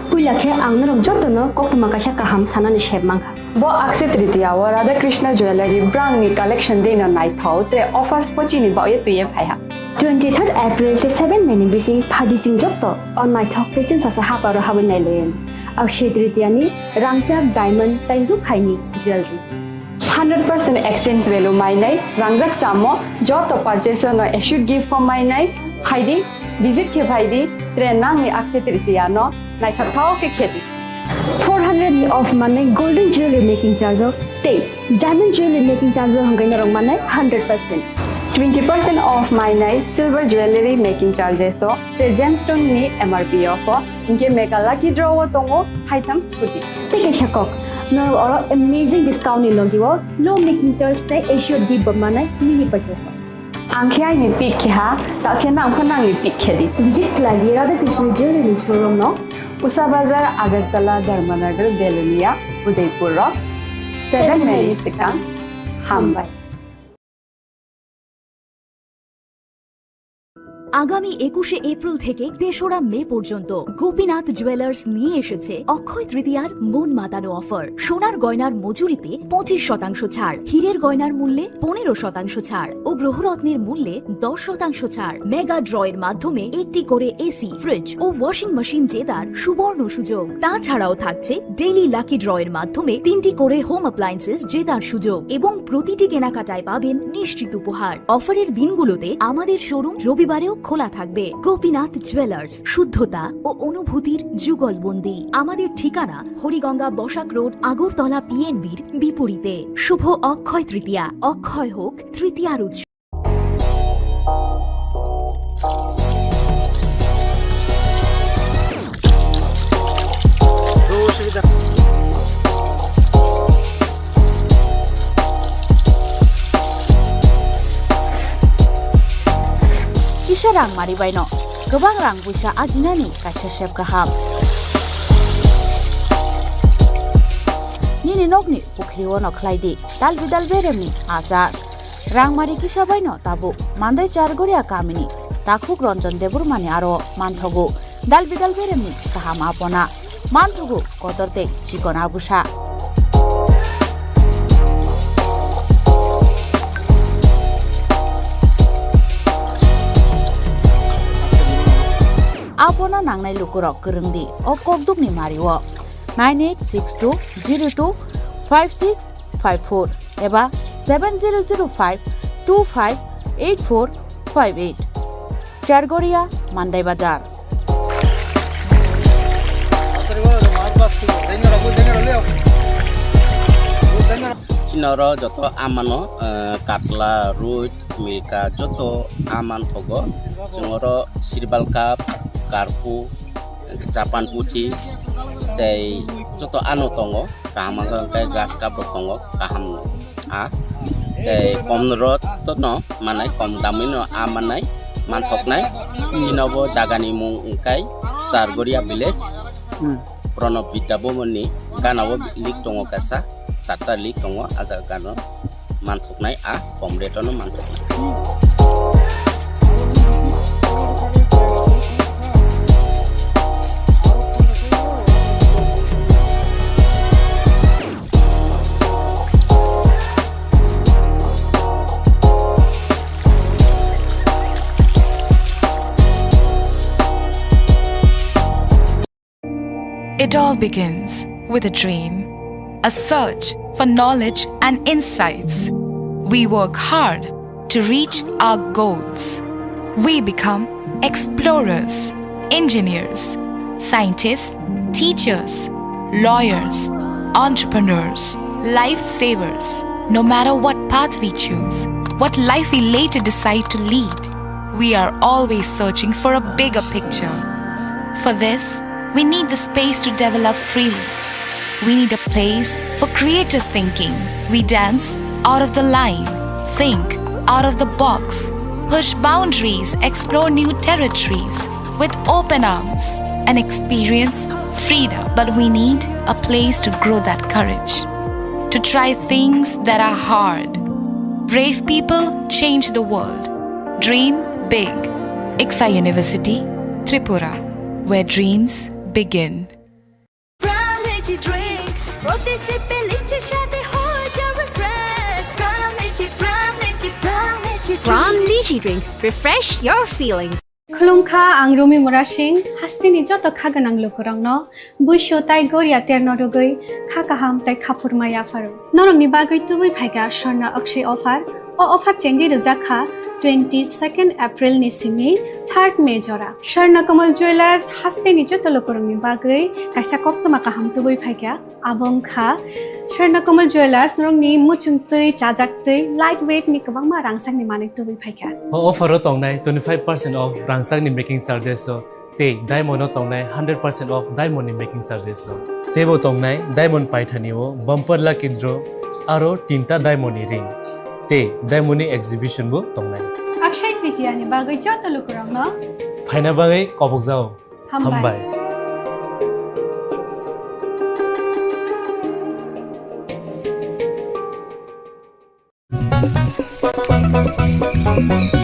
Puila khe ang norok jotono koktwma kaisa kaham sanani sep mankha. Bo Akshaya Tritiya o Radha Krishna Jewellery brand ni collection dei no naithok tre offers bo chini bagwi twiwi phaiha. Twenty third April tei seven May ni bising phaidi chwng joto o naithok tei chwngsasa haparo habwi nailayan. Akshaya Tritiya ni rangchak, diamond tei rukhaini jewellery. Hundred percent exchange value mainai, rangjak samo joto purchase no assured gift form mainai, phaidi, visit khe phaidi, tre nangni Akshaya Tritiya no naithok thok khe khedi. Four hundred ni off manai golden jewelry making charge o tei diamond jewelry making charge o hwnkhe norok manai hundred percent. Twenty percent off mainai silver jewelry making charges o tre gemstone ni M R P o pho. Hinkhe mega lucky draw o tongo haitham scooty. Tei kaisa kok, norok oro amazing discount ni logi o low making charge tei assured gift bo manai mini purchase o. Ang khe aini pick khe ha, ta khe nang pho nangni pick khe di. Visit khlai di Radha Krishna Jewelry showroom no. Usa Bazar, Agartala, Dharmanagar, Belonia, Udaipur o seven May ni swkang. Hambai. আগামী একুশে এপ্রিল থেকে তেসরা মে পর্যন্ত গোপীনাথ জুয়েলার্স নিয়ে এসেছে অক্ষয় তৃতীয়ার মন মাতানো অফার। সোনার গয়নার মজুরিতে পঁচিশ শতাংশ ছাড়, হীরের গয়নার মূল্যে পনেরো শতাংশ ছাড় ও গ্রহরত্নের মূল্যে দশ শতাংশ ছাড়। মেগা ড্র এর মাধ্যমে একটি করে এসি, ফ্রিজ ও ওয়াশিং মেশিন জেতার সুবর্ণ সুযোগ। তাছাড়াও থাকছে ডেইলি লাকি ড্র এর মাধ্যমে তিনটি করে হোম অ্যাপ্লায়েন্সেস জেতার সুযোগ এবং প্রতিটি কেনাকাটায় পাবেন নিশ্চিত উপহার। অফারের দিনগুলোতে আমাদের শোরুম রবিবারেও খোলা থাকবে। গোপীনাথ জুয়েলার্স, শুদ্ধতা ও অনুভূতির যুগলবন্দি। আমাদের ঠিকানা হরিগঙ্গা বসাক রোড, আগরতলা পিএনবির বিপরীতে। শুভ অক্ষয় তৃতীয়া, অক্ষয় হোক তৃতীয়ার উৎসব। Kisa rang mari baino kwbang rang puisa ajinani kaisa sep kaham. Nini nokni pukhri ono khlai di dal bidal beremni achar. Rangmari kisa baino tabuk Mandai Chargoria kamini takhuk Ranjan Debbarmani aro manthogo dal bidal beremni kaham apona, manthogo kotor tei chikon abusa. Apona nangnai lukurok kwrwng di o kokdukni mario nine eight six two zero two five six five four eba seven zero zero five two five eight four five eight. Chargoria, Mandai Bazar. Chini oro joto amano, eh, katla, ruit, milka, joto aman thogo. Chwng oro sirbal cup, karpu, Japan puthi tei joto ano tongo, kaham wngkha hwnkhe grass cup rok tongo, kaham no a tei kom rot no manai, kom damwi no a manai, manthoknai. Chini bo jaga ni mung wngkha Chargoria village, Hmm. Pranab Vidya Bhavan ni gana o lik tongo kaisa, charta lik tongo, a jaga gana o. Manthoknai a kom rate-o no manthoknai. It all begins with a dream, a search for knowledge and insights. We work hard to reach our goals. We become explorers, engineers, scientists, teachers, lawyers, entrepreneurs, lifesavers. No matter what path we choose, what life we later decide to lead, we are always searching for a bigger picture. For this, we need the space to develop freely. We need a place for creative thinking. We dance out of the line, think out of the box, push boundaries, explore new territories with open arms, and experience freedom. But we need a place to grow that courage, to try things that are hard. Brave people change the world. Dream big. ICFAI University, Tripura, where dreams begin. Pram Lychee Drink, প্রতি সিপে লিচির স্বাদে হয়ে যাবে fresh। Pram Lychee, Pram Lychee, Pram Lychee Drink. Pram Lychee Drink, refresh your feelings. Khulumkha, ang Rumi Murasing, hasteni joto kha gwnang lukurokno buisu tai goria terno rwgwi kha kaham tai khaphurma yapharo. Norokni bagwi tubui phaikha Swarna Akshay offer. O offer chengwi rwjak kha twenty second April ni simi third May jora. Swarna Kamal Jewellers hasteni joto lukurokni bagwi kaisa koktwma kaham tubui phaikha. Abo wngkha Swarna Kamal Jewellers, norokni muchungtwi, chajaktwi, light weight ni kwbangma rangchakni manwi tubui phaikha. O offer o tongnai twenty five percent off rangchakni making charges o, tei diamond o tongnai hundred percent off diamond ni making charges o. Teibo tongnai diamond paithani o bumper lucky draw, aro tinta diamond ni ring, tei diamond ni exhibition bo tongnai. Akshay Tritiya ni bagwi joto lukurokno phaina bagwi kobokjao. Hambai. Hambai.